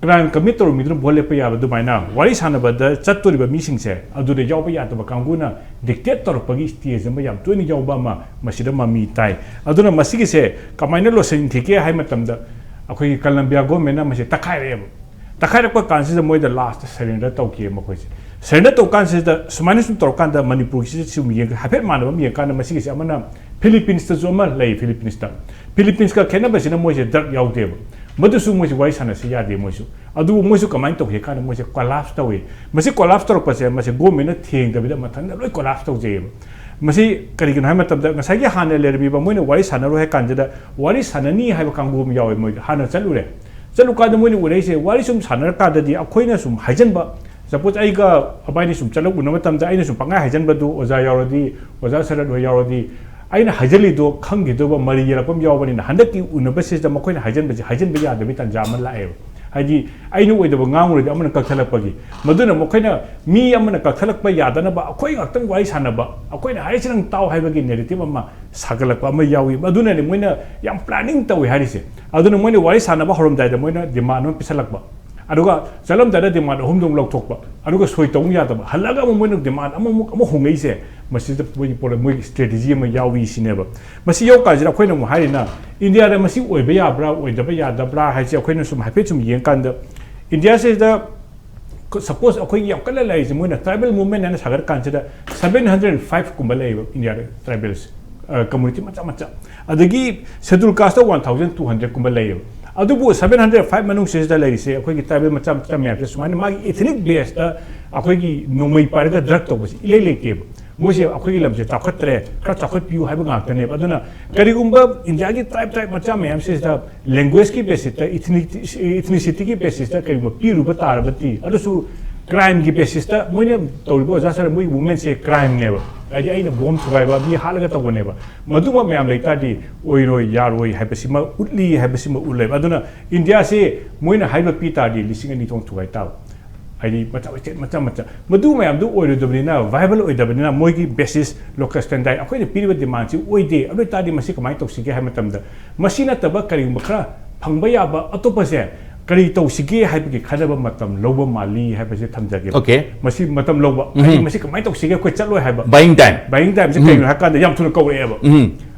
crime commit ꯇꯧꯔꯝꯃꯤꯗꯨꯅ ꯚꯣꯠ ꯂꯦꯞꯄ ꯌꯥꯕ ꯑꯗꯨꯃꯥꯏꯅ, ꯋꯥꯔꯤ ꯁꯥꯟꯅꯕꯗ ꯆꯠꯇꯣꯔꯤꯕ ꯃꯤꯁꯤꯡꯁꯦ ꯑꯗꯨꯗ ꯌꯥꯎꯕ ꯌꯥꯗꯕ ꯀꯥꯡꯕꯨꯅ dictate ꯇꯧꯔꯛꯄꯒꯤ stage ꯑꯃ ꯌꯥꯝ ꯇꯣꯏꯅ ꯌꯥꯎꯕ ꯑꯃ ꯃꯁꯤꯗ ꯃꯃꯤ ꯇꯥꯏ꯫ ꯑꯗꯨꯅ ꯃꯁꯤꯒꯤꯁꯦ ꯀꯃꯥꯏꯅ ꯂꯣꯏꯁꯤꯟꯈꯤꯒꯦ ꯍꯥꯏ ꯃꯇꯝꯗ, ꯑꯩꯈꯣꯏꯒꯤ ꯀꯂꯝꯕꯤꯌꯥ government ꯅ ꯃꯁꯤ ꯇꯛꯈꯥꯏꯔꯛꯑꯦꯕ꯫ ꯇꯛꯈꯥꯏꯔꯛꯄ ꯀꯥꯟꯁꯤꯗ ꯃꯣꯏꯗ last surrender ꯇꯧꯈꯤ ꯃꯈꯣꯏꯁꯦ꯫ Surrender ꯇꯧ ꯀꯥꯟꯁꯤꯗ ꯁꯨꯃꯥꯏꯅ ꯁꯨꯝ ꯇꯧꯔꯀꯥꯟꯗ, ꯃꯅꯤꯄꯨꯔꯒꯤꯁꯤꯗ ꯁꯨꯝ ꯌꯦꯡ, ꯍꯥꯏꯐꯦꯠ ꯃꯥꯟꯅꯕ ꯑꯃ ꯌꯦꯡꯀꯥꯟꯗ, ꯃꯁꯤꯒꯤꯁꯦ ꯑꯃꯅ Philippines ꯇꯁꯨ ꯑꯃ ꯂꯩ꯫ Philippines ꯇ, Philippines ꯀ ꯈꯦꯠꯅꯕꯁꯤꯅ ꯃꯣꯏꯁꯦ drug ꯌꯥꯎꯗꯦꯕ꯫ ꯃꯗꯨꯁꯨ ꯃꯣꯏꯁꯦ ꯋꯥꯔꯤ ꯁꯥꯟꯅꯁꯤ ꯌꯥꯗꯦ ꯃꯣꯏꯁꯨ꯫ ꯑꯗꯨꯕꯨ ꯃꯣꯏꯁꯨ ꯀꯃꯥꯏꯅ ꯇꯧꯒꯦ ꯀꯥꯟꯗ, ꯃꯣꯏꯁꯦ collapse ꯇꯧꯏ꯫ ꯃꯁꯤ collapse ꯇꯧꯔꯛꯄꯁꯦ, ꯃꯁꯤ government ꯅ ꯊꯦꯡꯗꯕꯤꯗ ꯃꯊꯟꯇ ꯂꯣꯏ collapse ꯇꯧꯖꯩꯌꯦꯕ꯫ ꯃꯁꯤ ꯀꯔꯤꯒꯤꯅꯣ ꯍꯥꯏꯕ ꯃꯇꯝꯗ, ꯉꯁꯥꯏꯒꯤ ꯍꯥꯟꯅ ꯂꯩꯔꯝꯃꯤꯕ ꯃꯣꯏꯅ ꯋꯥꯔꯤ ꯁꯥꯟꯅꯔꯣꯏ ꯍꯥꯏ ꯀꯥꯟꯁꯤꯗ, ꯋꯥꯔꯤ ꯁꯥꯟꯅꯅꯤ ꯍꯥꯏꯕ ꯀꯥꯡꯕꯨ ꯑꯃ ꯌꯥꯎꯋꯦ꯫ ꯃꯣꯏꯗ ꯍꯥꯟꯅ ꯆꯠꯂꯨꯔꯦ꯫ ꯆꯠꯂꯨꯀꯥꯟꯗ ꯃꯣꯏꯅ ꯎꯔꯛꯏꯁꯦ, ꯋꯥꯔꯤ ꯁꯨꯝ ꯁꯥꯟꯅꯔꯀꯥꯟꯗꯗꯤ ꯑꯩꯈꯣꯏꯅ ꯁꯨꯝ ꯍꯥꯏꯖꯟꯕ, suppose ꯑꯩꯒ ꯑꯕꯥꯏꯅꯤ ꯁꯨꯝ ꯆꯠꯂꯛ ꯎꯅꯕ ꯃꯇꯝꯗ ꯑꯩꯅ ꯁꯨꯝ ꯄꯪꯍꯥꯏ ꯍꯥꯏꯖꯟꯕꯗꯨ, ꯑꯣꯖꯥ ꯌꯥꯎꯔꯗꯤ, ꯑꯣꯖꯥ ꯁꯔꯠ ꯍꯣꯏ ꯌꯥꯎꯔꯗꯤ, ꯑꯩꯅ ꯍꯥꯏꯖꯜꯂꯤꯗꯣ ꯈꯪꯈꯤꯗꯧꯕ ꯃꯔꯤ ꯌꯦꯜꯂꯛꯄ ꯑꯃ ꯌꯥꯎꯕꯅꯤꯅ, ꯍꯟꯗꯛꯀꯤ ꯎꯅꯕꯁꯤꯗ ꯃꯈꯣꯏꯅ ꯍꯥꯏꯖꯟꯕꯁꯦ ꯍꯥꯏꯖꯟꯕ ꯌꯥꯗꯕꯒꯤ ꯇꯥꯟꯖꯥ ꯑꯃ ꯂꯥꯛꯑꯦꯕ꯫ ꯍꯥꯏꯗꯤ, ꯑꯩꯅ ꯑꯣꯏꯗꯕ ꯉꯥꯡꯉꯨꯔꯗꯤ ꯑꯃꯅ ꯀꯛꯊꯠꯂꯛꯄꯒꯤ꯫ ꯃꯗꯨꯅ ꯃꯈꯣꯏꯅ ꯃꯤ ꯑꯃꯅ ꯀꯛꯊꯠꯂꯛꯄ ꯌꯥꯗꯅꯕ ꯑꯩꯈꯣꯏ ꯉꯥꯛꯇꯪ ꯋꯥꯔꯤ ꯁꯥꯟꯅꯕ, ꯑꯩꯈꯣꯏꯅ ꯍꯥꯏꯔꯤꯁꯤ ꯅꯪ ꯇꯥꯎ ꯍꯥꯏꯕꯒꯤ narrative ꯑꯃ ꯁꯥꯒꯠꯂꯛꯄ ꯑꯃ ꯌꯥꯎꯏ꯫ ꯑꯗꯨꯅꯅꯦ ꯃꯣꯏꯅ ꯌꯥꯝ planning ꯇꯧꯏ ꯍꯥꯏꯔꯤꯁꯦ꯫ ꯑꯗꯨꯅ ꯃꯣꯏꯅ ꯋꯥꯔꯤ ꯁꯥꯟꯅꯕ ꯍꯧꯔꯝꯗꯥꯏꯗ ꯃꯣꯏꯅ demand ꯑꯃ ꯄꯤꯁꯜꯂꯛꯄ, ꯑꯗꯨꯒ ꯆꯠꯂꯝꯗꯥꯏꯗ demand ꯑꯍꯨꯝꯗꯣ ꯑꯃꯨꯛ ꯂꯧꯊꯣꯛꯄ, ꯑꯗꯨꯒ ꯁꯣꯏ ꯇꯧ ꯌꯥꯗꯕ, ꯍꯜꯂꯒ ꯑꯃꯨꯛ ꯃꯣꯏꯅ demand ꯑꯃꯃꯨꯛ ꯑꯃ ꯍꯣꯡꯉꯛꯏꯁꯦ, ꯃꯁꯤꯗ ꯃꯣꯏꯒꯤ ꯄꯣꯂ-, ꯃꯣꯏꯒꯤ strategy ꯑꯃ ꯌꯥꯎꯏ ꯁꯤꯅꯦꯕ꯫ ꯃꯁꯤ ꯌꯧꯔꯀꯥꯟꯁꯤꯗ ꯑꯩꯈꯣꯏꯅ ꯑꯃꯨꯛ ꯍꯥꯏꯔꯤꯅ, ꯏꯟꯗꯤꯌꯥꯗ ꯃꯁꯤ ꯑꯣꯏꯕ ꯌꯥꯕ꯭ꯔꯥ, ꯑꯣꯏꯗꯕ ꯌꯥꯗꯕ꯭ꯔꯥ ꯍꯥꯏꯁꯦ ꯑꯩꯈꯣꯏꯅ ꯁꯨꯝ ꯍꯥꯏꯐꯦꯠ ꯁꯨꯝ ꯌꯦꯡꯀꯥꯟꯗ, ꯏꯟꯗꯤꯌꯥꯁꯤꯗ ꯁꯄꯣꯁ ꯑꯩꯈꯣꯏꯒꯤ ꯌꯥꯝ ꯀꯟꯅ ꯂꯩꯔꯤꯁꯦ, ꯃꯣꯏꯅ ꯇ꯭ꯔꯥꯏꯕꯦꯜ ꯃꯨꯚꯃꯦꯟ ꯍꯥꯏꯅ ꯁꯥꯒꯠ ꯀꯥꯟꯁꯤꯗ, ꯁꯕꯦꯟ ꯍꯟꯗ꯭ꯔꯦꯠ ꯐꯥꯏꯚ ꯀꯨꯝꯕ ꯂꯩꯌꯦꯕ ꯏꯟꯗꯤꯌꯥꯗ ꯇ꯭ꯔꯥꯏꯕꯦꯜꯁ ꯀꯝꯃꯨꯅꯤꯇꯤ ꯃꯆꯥ ꯃꯆꯥ꯫ ꯑꯗꯒꯤ schedule caste one thousand two hundred ꯀꯨꯝꯕ ꯂꯩꯌꯦꯕ꯫ ꯑꯗꯨꯕꯨ ꯁꯕꯦꯟ ꯍꯟꯗ꯭ꯔꯦꯠ ꯐꯥꯏꯚ ꯃꯅꯨꯡꯁꯤꯗ ꯂꯩꯔꯤꯁꯦ ꯑꯩꯈꯣꯏꯒꯤ ꯇ꯭ꯔꯥꯏꯕꯦꯜ ꯃꯆꯥ ꯃꯆꯥ ꯃꯌꯥꯝꯁꯦ ꯁꯨꯃꯥꯏꯅ ꯃꯥꯒꯤ ꯏꯊꯅꯤꯛ ꯕꯦꯁꯇ ꯑꯩꯈꯣꯏꯒꯤ ꯅꯣꯡꯃꯩ ꯄꯥꯏꯔꯒ ꯗ꯭ꯔꯒ ꯇꯧꯕꯁꯤ ꯏꯂꯩ ꯂꯩꯇꯦꯕ꯫ ꯃꯣꯏꯁꯦ ꯑꯩꯈꯣꯏꯒꯤ ꯂꯝꯁꯦ ꯆꯥꯎꯈꯠꯇ꯭ꯔꯦ, ꯈꯔ ꯆꯥꯎꯈꯠꯄꯤꯌꯨ ꯍꯥꯏꯕ ꯉꯥꯛꯇꯅꯦꯕ꯫ ꯑꯗꯨꯅ ꯀꯔꯤꯒꯨꯝꯕ ꯏꯟꯗꯤꯌꯥꯒꯤ ꯇ꯭ꯔꯥꯏꯕ ꯇ꯭ꯔꯥꯏꯕ ꯃꯆꯥ ꯃꯌꯥꯝꯁꯤꯗ ꯂꯦꯡꯒ꯭ꯋꯦꯖꯀꯤ ꯕꯦꯁꯤꯁꯇ, ꯏꯊꯅꯤꯁꯤꯇꯤꯒꯤ ꯕꯦꯁꯤꯁꯇ ꯀꯔꯤꯒꯨꯝꯕ ꯄꯤꯔꯨꯕ ꯇꯥꯔꯕꯗꯤ, ꯑꯗꯨꯁꯨ ꯀ꯭ꯔꯥꯏꯝꯒꯤ ꯕꯦꯁꯤꯁꯇ ꯃꯣꯏꯅ ꯇꯧꯔꯤꯕ, ꯑꯣꯖꯥ ꯁꯥꯔ, ꯃꯣꯏꯒꯤ ꯃꯨꯚꯃꯦꯟꯁꯦ ꯀ꯭ꯔꯥꯏꯝꯅꯦꯕ꯫ ꯍꯥꯏꯗꯤ ꯑꯩꯅ ꯕꯣꯝ ꯊꯨꯒꯥꯏꯕ, ꯃꯤ ꯍꯥꯠꯂꯒ ꯇꯧꯕꯅꯦꯕ꯫ ꯃꯗꯨꯃꯛ ꯃꯌꯥꯝ ꯂꯩꯇꯥꯔꯗꯤ ꯑꯣꯏꯔꯣꯏ, ꯌꯥꯔꯣꯏ ꯍꯥꯏꯕꯁꯤꯃ ꯎꯠꯂꯤ ꯍꯥꯏꯕꯁꯤꯃ ꯎꯠꯂꯦꯕ꯫ ꯑꯗꯨꯅ ꯏꯟꯗꯤꯌꯥꯁꯦ ꯃꯣꯏꯅ ꯍꯥꯏꯕ ꯄꯤ ꯇꯥꯔꯗꯤ ꯂꯤꯁꯤꯡ ꯑꯅꯤ ꯊꯣꯛꯅ ꯊꯨꯒꯥꯏ ꯇꯥꯕ꯫ ꯍꯥꯏꯗꯤ ꯃꯆꯥ ꯃꯆꯥ ꯃꯆꯥ ꯃꯆꯥ꯫ ꯃꯗꯨ ꯃꯌꯥꯝꯗꯨ ꯑꯣꯏꯔꯣꯏꯗꯕꯅꯤꯅ, ꯚꯥꯏꯕꯜ ꯑꯣꯏꯗꯕꯅꯤꯅ, ꯃꯣꯏꯒꯤ ꯕꯦꯁꯤꯁ ꯂꯣꯀꯁ ꯁ꯭ꯇꯦꯟꯗꯥꯏ ꯑꯩꯈꯣꯏꯅ ꯄꯤꯔꯤꯕ ꯗꯤꯃꯥꯟꯁꯤ ꯑꯣꯏꯗꯦ꯫ ꯑꯗꯨ ꯑꯣꯏꯇꯥꯔꯗꯤ ꯃꯁꯤ ꯀꯃꯥꯏꯅ ꯇꯧꯁꯤꯒꯦ ꯍꯥꯏꯕ ꯃꯇꯝꯗ, ꯃꯁꯤ ꯅꯠꯇꯕ ꯀꯔꯤꯒꯨꯝꯕ ꯈꯔ ꯐꯪꯕ ꯌꯥꯕ ꯑꯇꯣꯞꯄꯁꯦ ꯀꯔꯤ ꯇꯧꯁꯤꯒꯦ ꯍꯥꯏꯕꯒꯤ ꯈꯟꯅꯕ ꯃꯇꯝ ꯂꯧꯕ ꯃꯥꯜꯂꯤ ꯍꯥꯏꯕꯁꯦ ꯊꯝꯖꯒꯦ꯫ Okay. ꯃꯁꯤ ꯃꯇꯝ ꯂꯧꯕ, ꯎꯝ꯫ ꯍꯥꯏꯗꯤ ꯃꯁꯤ ꯀꯃꯥꯏꯅ ꯇꯧꯁꯤꯒꯦ, ꯑꯩꯈꯣꯏ ꯆꯠꯂꯣꯏ ꯍꯥꯏꯕ꯫ Buying time. Buying time ꯁꯦ ꯀꯩꯒꯤꯅꯣ ꯍꯥꯏ ꯀꯥꯟꯗ ꯌꯥꯝ ꯊꯨꯅ ꯀꯧꯔꯛꯑꯦꯕ꯫ ꯎꯝ.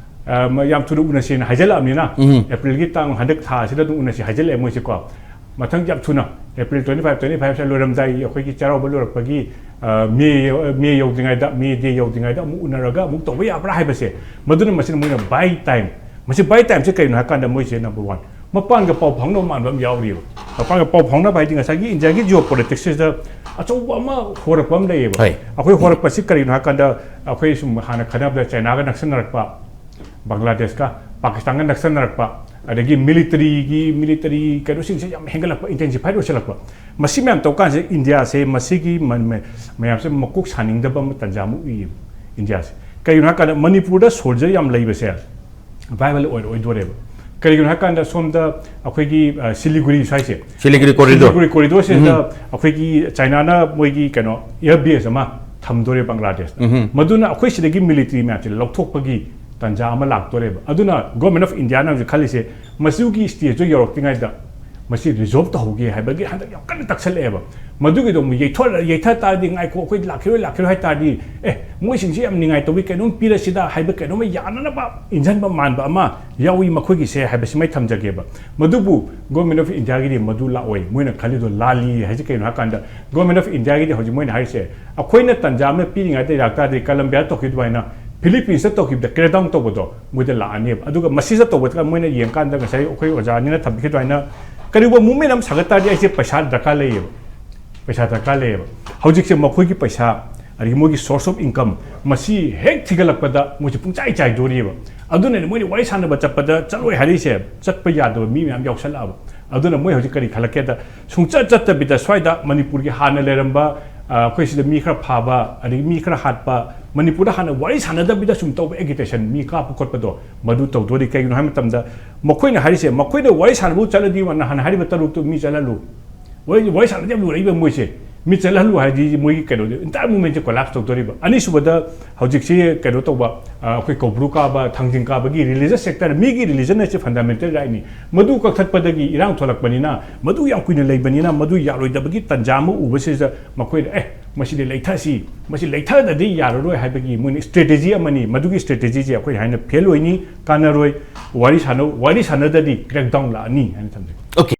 ꯑ, ꯃ-, ꯌꯥꯝ ꯊꯨꯅ ꯎꯅꯁꯦꯅ ꯍꯥꯏꯖꯜꯂꯛꯑꯕꯅꯤꯅ, ꯎꯝ. ꯑꯦꯄ꯭ꯔꯤꯜꯒꯤ ꯇꯥꯡ, ꯍꯟꯗꯛ ꯊꯥꯁꯤꯗ ꯑꯗꯨꯝ ꯎꯅꯁꯤ ꯍꯥꯏꯖꯜꯂꯛꯑꯦ ꯃꯣꯏꯁꯦꯀꯣ꯫ ꯃꯊꯪ ꯌꯥꯝ ꯊꯨꯅ, April twenty five, twenty five ꯁꯦ ꯂꯣꯏꯔꯝꯗꯥꯏꯒꯤ ꯑꯩꯈꯣꯏꯒꯤ ꯆꯩꯔꯥꯎꯕ ꯂꯣꯏꯔꯛꯄꯒꯤ, ꯑ, ꯃꯦ, ꯃꯦ ꯌꯧꯗ꯭ꯔꯤꯉꯩꯗ, ꯃꯦ ꯗꯦ ꯌꯧꯗ꯭ꯔꯤꯉꯩꯗ ꯑꯃꯨꯛ ꯎꯅꯔꯒ ꯑꯃꯨꯛ ꯇꯧꯕ ꯌꯥꯕ꯭ꯔꯥ ꯍꯥꯏꯕꯁꯦ, ꯃꯗꯨꯅ ꯃꯁꯤꯅ ꯃꯣꯏꯅ buy time. ꯃꯁꯤ buy time ꯁꯦ ꯀꯩꯅꯣ ꯍꯥꯏ ꯀꯥꯟꯗ, ꯃꯣꯏꯁꯦ number one, ꯃꯄꯥꯟꯒ ꯄꯥꯎ ꯐꯥꯎꯅꯕ ꯃꯥꯟꯕ ꯑꯃ ꯌꯥꯎꯔꯤꯕ꯫ ꯃꯄꯥꯟꯒ ꯄꯥꯎ ꯐꯥꯎꯅꯕ ꯍꯥꯏꯗꯤ ꯉꯁꯥꯏꯒꯤ ꯏꯟꯗꯤꯌꯥꯒꯤ ꯖꯤꯑꯣ ꯄꯣꯂꯤꯇꯤꯛꯁꯁꯤꯗ ꯑꯆꯧꯕ ꯑꯃ ꯍꯣꯔꯛꯄ ꯑꯃ ꯂꯩꯌꯦꯕ꯫ ꯍꯣꯏ. ꯑꯩꯈꯣꯏ ꯍꯣꯔꯛꯄꯁꯤ ꯀꯔꯤꯅꯣ ꯍꯥꯏ ꯀꯥꯟꯗ, ꯑꯩꯈꯣꯏ ꯁꯨꯝ ꯍꯥꯟꯅ ꯈꯟꯅꯕꯗ ꯆꯥꯏꯅꯥꯒ ꯅꯛꯁꯟꯅꯔꯛꯄ, ꯕꯪꯒ꯭ꯂꯥꯗꯦꯁꯀ ꯄꯥꯀꯤꯁꯇꯥꯟꯒ ꯅꯛꯁꯟꯅꯔꯛꯄ, ꯑꯗꯒꯤ ꯃꯤꯂꯤꯇꯔꯤꯒꯤ, ꯃꯤꯂꯤꯇꯔꯤ ꯀꯩꯅꯣꯁꯤꯡꯁꯦ ꯌꯥꯝ ꯍꯦꯟꯒꯠꯂꯛꯄ, ꯏꯟꯇꯦꯟꯁꯤꯐꯥꯏꯠ ꯑꯣꯏꯁꯜꯂꯛꯄ, ꯃꯁꯤ ꯃꯌꯥꯝ ꯇꯧ ꯀꯥꯟꯁꯤꯗ ꯏꯟꯗꯤꯌꯥꯁꯦ ꯃꯁꯤꯒꯤ ꯃ-, ꯃ-, ꯃꯌꯥꯝꯁꯦ ꯃꯀꯣꯛ ꯁꯥꯅꯤꯡꯗꯕ ꯑꯃ ꯇꯥꯟꯖꯥ ꯑꯃ ꯎꯏꯌꯦꯕ ꯏꯟꯗꯤꯌꯥꯁꯦ꯫ ꯀꯩꯒꯤꯅꯣ ꯍꯥꯏ ꯀꯥꯟꯗ ꯃꯅꯤꯄꯨꯔꯗ ꯁꯣꯜꯖꯔ ꯌꯥꯝ ꯂꯩꯕꯁꯦ ꯚꯥꯏꯕꯜ ꯑꯣꯏꯔꯣꯏꯗꯣꯔꯦꯕ꯫ ꯀꯔꯤꯒꯤꯅꯣ ꯍꯥꯏ ꯀꯥꯟꯗ ꯁꯣꯝꯗ ꯑꯩꯈꯣꯏꯒꯤ, ꯑ, ꯁꯤꯂꯤꯒꯨꯔꯤ ꯁ꯭ꯋꯥꯏꯁꯦ, ꯁꯤꯂꯤꯒꯨꯔꯤ corridor. ꯁꯤꯂꯤꯒꯨꯔꯤ ꯀꯣꯔꯤꯗꯣꯔꯁꯤꯗ ꯑꯩꯈꯣꯏꯒꯤ ꯆꯥꯏꯅꯥꯅ ꯃꯣꯏꯒꯤ ꯀꯩꯅꯣ ꯑꯦꯌꯔ ꯕꯦꯁ ꯑꯃ ꯊꯝꯗꯣꯔꯦ ꯕꯪꯒ꯭ꯂꯥꯗꯦꯁꯇ꯫ ꯎꯝ. ꯃꯗꯨꯅ ꯑꯩꯈꯣꯏ ꯁꯤꯗꯒꯤ ꯃꯤꯂꯤꯇꯔꯤ ꯃꯌꯥꯝꯁꯦ ꯂꯧꯊꯣꯛꯄꯒꯤ ꯇꯥꯟꯖꯥ ꯑꯃ ꯂꯥꯛꯇꯣꯔꯦꯕ꯫ ꯑꯗꯨꯅ Government of Indiaꯅ ꯍꯧꯖꯤꯛ ꯈꯜꯂꯤꯁꯦ, ꯃꯁꯤꯒꯤ ꯁ꯭ꯇꯦꯖꯇꯨ ꯌꯧꯔꯛꯇ꯭ꯔꯤꯉꯩꯗ ꯃꯁꯤ ꯔꯤꯖꯣꯜꯕ ꯇꯧꯍꯧꯒꯦ ꯍꯥꯏꯕꯒꯤ ꯍꯟꯗꯛ ꯌꯥꯝ ꯀꯟꯅ ꯇꯛꯁꯜꯂꯛꯑꯦꯕ꯫ ꯃꯗꯨꯒꯤꯗꯣ ꯑꯃꯨꯛ ꯌꯩꯊꯣꯛ ꯌꯩꯊ ꯇꯥꯔꯗꯤ, "ꯉꯥꯏꯈꯣ, ꯑꯩꯈꯣꯏ ꯂꯥꯛꯈꯤꯔꯣꯏ, ꯂꯥꯛꯈꯤꯔꯣꯏ" ꯍꯥꯏ ꯇꯥꯔꯗꯤ, "ꯑꯦ, ꯃꯣꯏꯁꯤꯡꯁꯤ ꯌꯥꯝ ꯅꯤꯡꯉꯥꯏ ꯇꯧꯕꯤ, ꯀꯩꯅꯣꯝ ꯄꯤꯔꯁꯤꯗ" ꯍꯥꯏꯕ ꯀꯩꯅꯣꯝꯃ ꯌꯥꯅꯅꯕ ꯏꯟꯖꯟꯕ ꯃꯥꯟꯕ ꯑꯃ ꯌꯥꯎꯏ ꯃꯈꯣꯏꯒꯤꯁꯦ ꯍꯥꯏꯕꯁꯤꯃ ꯑꯩ ꯊꯝꯖꯒꯦꯕ꯫ ꯃꯗꯨꯕꯨ Government of Indiaꯒꯤꯗꯤ ꯃꯗꯨ ꯂꯥꯛꯑꯣꯏ꯫ ꯃꯣꯏꯅ ꯈꯜꯂꯤꯗꯣ ꯂꯥꯜꯂꯤ ꯍꯥꯏꯁꯦ ꯀꯩꯅꯣ ꯍꯥꯏꯀꯥꯟꯗ, Government of Indiaꯒꯤꯗꯤ ꯍꯧꯖꯤꯛ ꯃꯣꯏꯅ ꯍꯥꯏꯔꯤꯁꯦ, ꯑꯩꯈꯣꯏꯅ ꯇꯟꯖꯥ ꯑꯃ ꯄꯤꯔꯤꯉꯩꯗ ꯂꯥꯛ ꯇꯥꯔꯗꯤ, ꯀꯂꯝꯕꯤꯌꯥꯗ ꯇꯧꯈꯤꯕ ꯑꯗꯨꯃꯥꯏꯅ, ꯐꯤꯂꯤꯄꯤꯟꯁꯇ ꯇꯧꯈꯤꯕꯗ crackdown ꯇꯧꯕꯗꯣ ꯃꯣꯏꯗ ꯂꯥꯛꯑꯅꯦꯕ꯫ ꯑꯗꯨꯒ ꯃꯁꯤꯗ ꯇꯧꯕꯗ ꯃꯣꯏꯅ ꯌꯦꯡꯀꯥꯟꯗ ꯉꯁꯥꯏ ꯑꯩꯈꯣꯏ ꯑꯣꯖꯥ ꯑꯅꯤꯅ ꯊꯝꯕꯤꯈꯤꯕ ꯑꯗꯨꯃꯥꯏꯅ ꯀꯔꯤꯒꯨꯝꯕ movement ꯑꯃ ꯁꯥꯒꯠ ꯇꯥꯔꯗꯤ ꯑꯩꯁꯦ ꯄꯩꯁꯥ ꯗꯔꯀꯥꯔ ꯂꯩꯌꯦꯕ, ꯄꯩꯁꯥ ꯗꯔꯀꯥꯔ ꯂꯩꯌꯦꯕ꯫ ꯍꯧꯖꯤꯛꯁꯦ ꯃꯈꯣꯏꯒꯤ ꯄꯩꯁꯥ, ꯑꯗꯒꯤ ꯃꯣꯏꯒꯤ source of income, ꯃꯁꯤ ꯍꯦꯛ ꯊꯤꯒꯠꯂꯛꯄꯗ ꯃꯣꯏꯁꯦ ꯄꯨꯡꯆꯥꯏ ꯆꯥꯏꯗꯣꯔꯤꯑꯕ꯫ ꯑꯗꯨꯅꯅꯦ ꯃꯣꯏꯅ ꯋꯥꯔꯤ ꯁꯥꯟꯅꯕ ꯆꯠꯄꯗ ꯆꯠꯂꯣꯏ ꯍꯥꯏꯔꯤꯁꯦ, ꯆꯠꯄ ꯌꯥꯗꯕ ꯃꯤ ꯃꯌꯥꯝ ꯌꯥꯎꯁꯜꯂꯛꯑꯕ꯫ ꯑꯗꯨꯅ ꯃꯣꯏ ꯍꯧꯖꯤꯛ ꯀꯔꯤ ꯈꯜꯂꯛꯀꯦꯗ, ꯁꯨꯡꯆꯠ ꯆꯠꯇꯕꯤꯗ ꯁ꯭ꯋꯥꯏꯗ ꯃꯅꯤꯄꯨꯔꯒꯤ ꯍꯥꯟꯅ ꯂꯩꯔꯝꯕ, ꯑ, ꯑꯩꯈꯣꯏ ꯁꯤꯗ ꯃꯤ ꯈꯔ ꯐꯥꯕ, ꯑꯗꯒꯤ ꯃꯤ ꯈꯔ ꯍꯥꯠꯄ, ꯃꯅꯤꯄꯨꯔꯗ ꯍꯥꯟꯅ ꯋꯥꯔꯤ ꯁꯥꯟꯅꯗꯕꯤꯗ ꯁꯨꯝ ꯇꯧꯕ agitation, ꯃꯤ ꯀꯥꯞꯄ ꯈꯣꯠꯄꯗꯣ, ꯃꯗꯨ ꯇꯧꯗꯣꯔꯤ꯫ ꯀꯩꯒꯤꯅꯣ ꯍꯥꯏꯕ ꯃꯇꯝꯗ, ꯃꯈꯣꯏꯅ ꯍꯥꯏꯔꯤꯁꯦ, ꯃꯈꯣꯏꯅ ꯋꯥꯔꯤ ꯁꯥꯟꯅꯕ ꯆꯠꯂꯗꯤ, ꯅꯍꯥꯟ ꯍꯥꯏꯔꯤꯕ ꯇꯔꯨꯛꯇꯨ ꯃꯤ ꯆꯠꯍꯜꯂꯨ꯫ ꯋꯥꯔꯤ, ꯋꯥꯔꯤ ꯁꯥꯟꯅꯕꯗꯤ ꯌꯥꯝ ꯂꯨꯔꯛꯏꯕ ꯃꯣꯏꯁꯦ꯫ ꯃꯤ ꯆꯠꯍꯜꯂꯨ ꯍꯥꯏꯗꯤ ꯃꯣꯏꯒꯤ ꯀꯩꯅꯣꯗꯤ, entire movementꯁꯦ collapse ꯇꯧꯗꯣꯔꯤꯕ꯫ ꯑꯅꯤꯁꯨꯕꯗ, ꯍꯧꯖꯤꯛꯁꯤ ꯀꯩꯅꯣ ꯇꯧꯕ, ꯑ, ꯑꯩꯈꯣꯏ ꯀꯧꯕ꯭ꯔꯨ ꯀꯥꯕ, ꯊꯥꯡꯖꯤꯡ ꯀꯥꯕꯒꯤ religious sector, ꯃꯤꯒꯤ religion ꯑꯁꯤ fundamental rightꯅꯤ꯫ ꯃꯗꯨ ꯀꯛꯊꯠꯄꯗꯒꯤ ꯏꯔꯥꯡ ꯊꯣꯛꯂꯛꯄꯅꯤꯅ, ꯃꯗꯨ ꯌꯥꯝ ꯀꯨꯏꯅ ꯂꯩꯕꯅꯤꯅ, ꯃꯗꯨ ꯌꯥꯔꯣꯏꯗꯕꯒꯤ ꯇꯥꯟꯖꯥ ꯑꯃ ꯎꯕꯁꯤꯗ ꯃꯈꯣꯏꯅ, "ꯑꯦ, ꯃꯁꯤꯗꯤ ꯂꯩꯊꯁꯤ, ꯃꯁꯤ ꯂꯩꯊꯗꯗꯤ ꯌꯥꯔꯔꯣꯏ" ꯍꯥꯏꯕꯒꯤ ꯃꯣꯏꯅ strategy ꯑꯃꯅꯤ꯫ ꯃꯗꯨꯒꯤ strategyꯁꯦ ꯑꯩꯈꯣꯏ ꯍꯥꯏꯅ fail ꯑꯣꯏꯅꯤ, ꯀꯥꯟꯅꯔꯣꯏ꯫ ꯋꯥꯔꯤ ꯁꯥꯟꯅꯧ, ꯋꯥꯔꯤ ꯁꯥꯟꯅꯗꯗꯤ crackdown ꯂꯥꯛꯑꯅꯤ ꯍꯥꯏꯅ ꯊꯝꯖꯒꯦ꯫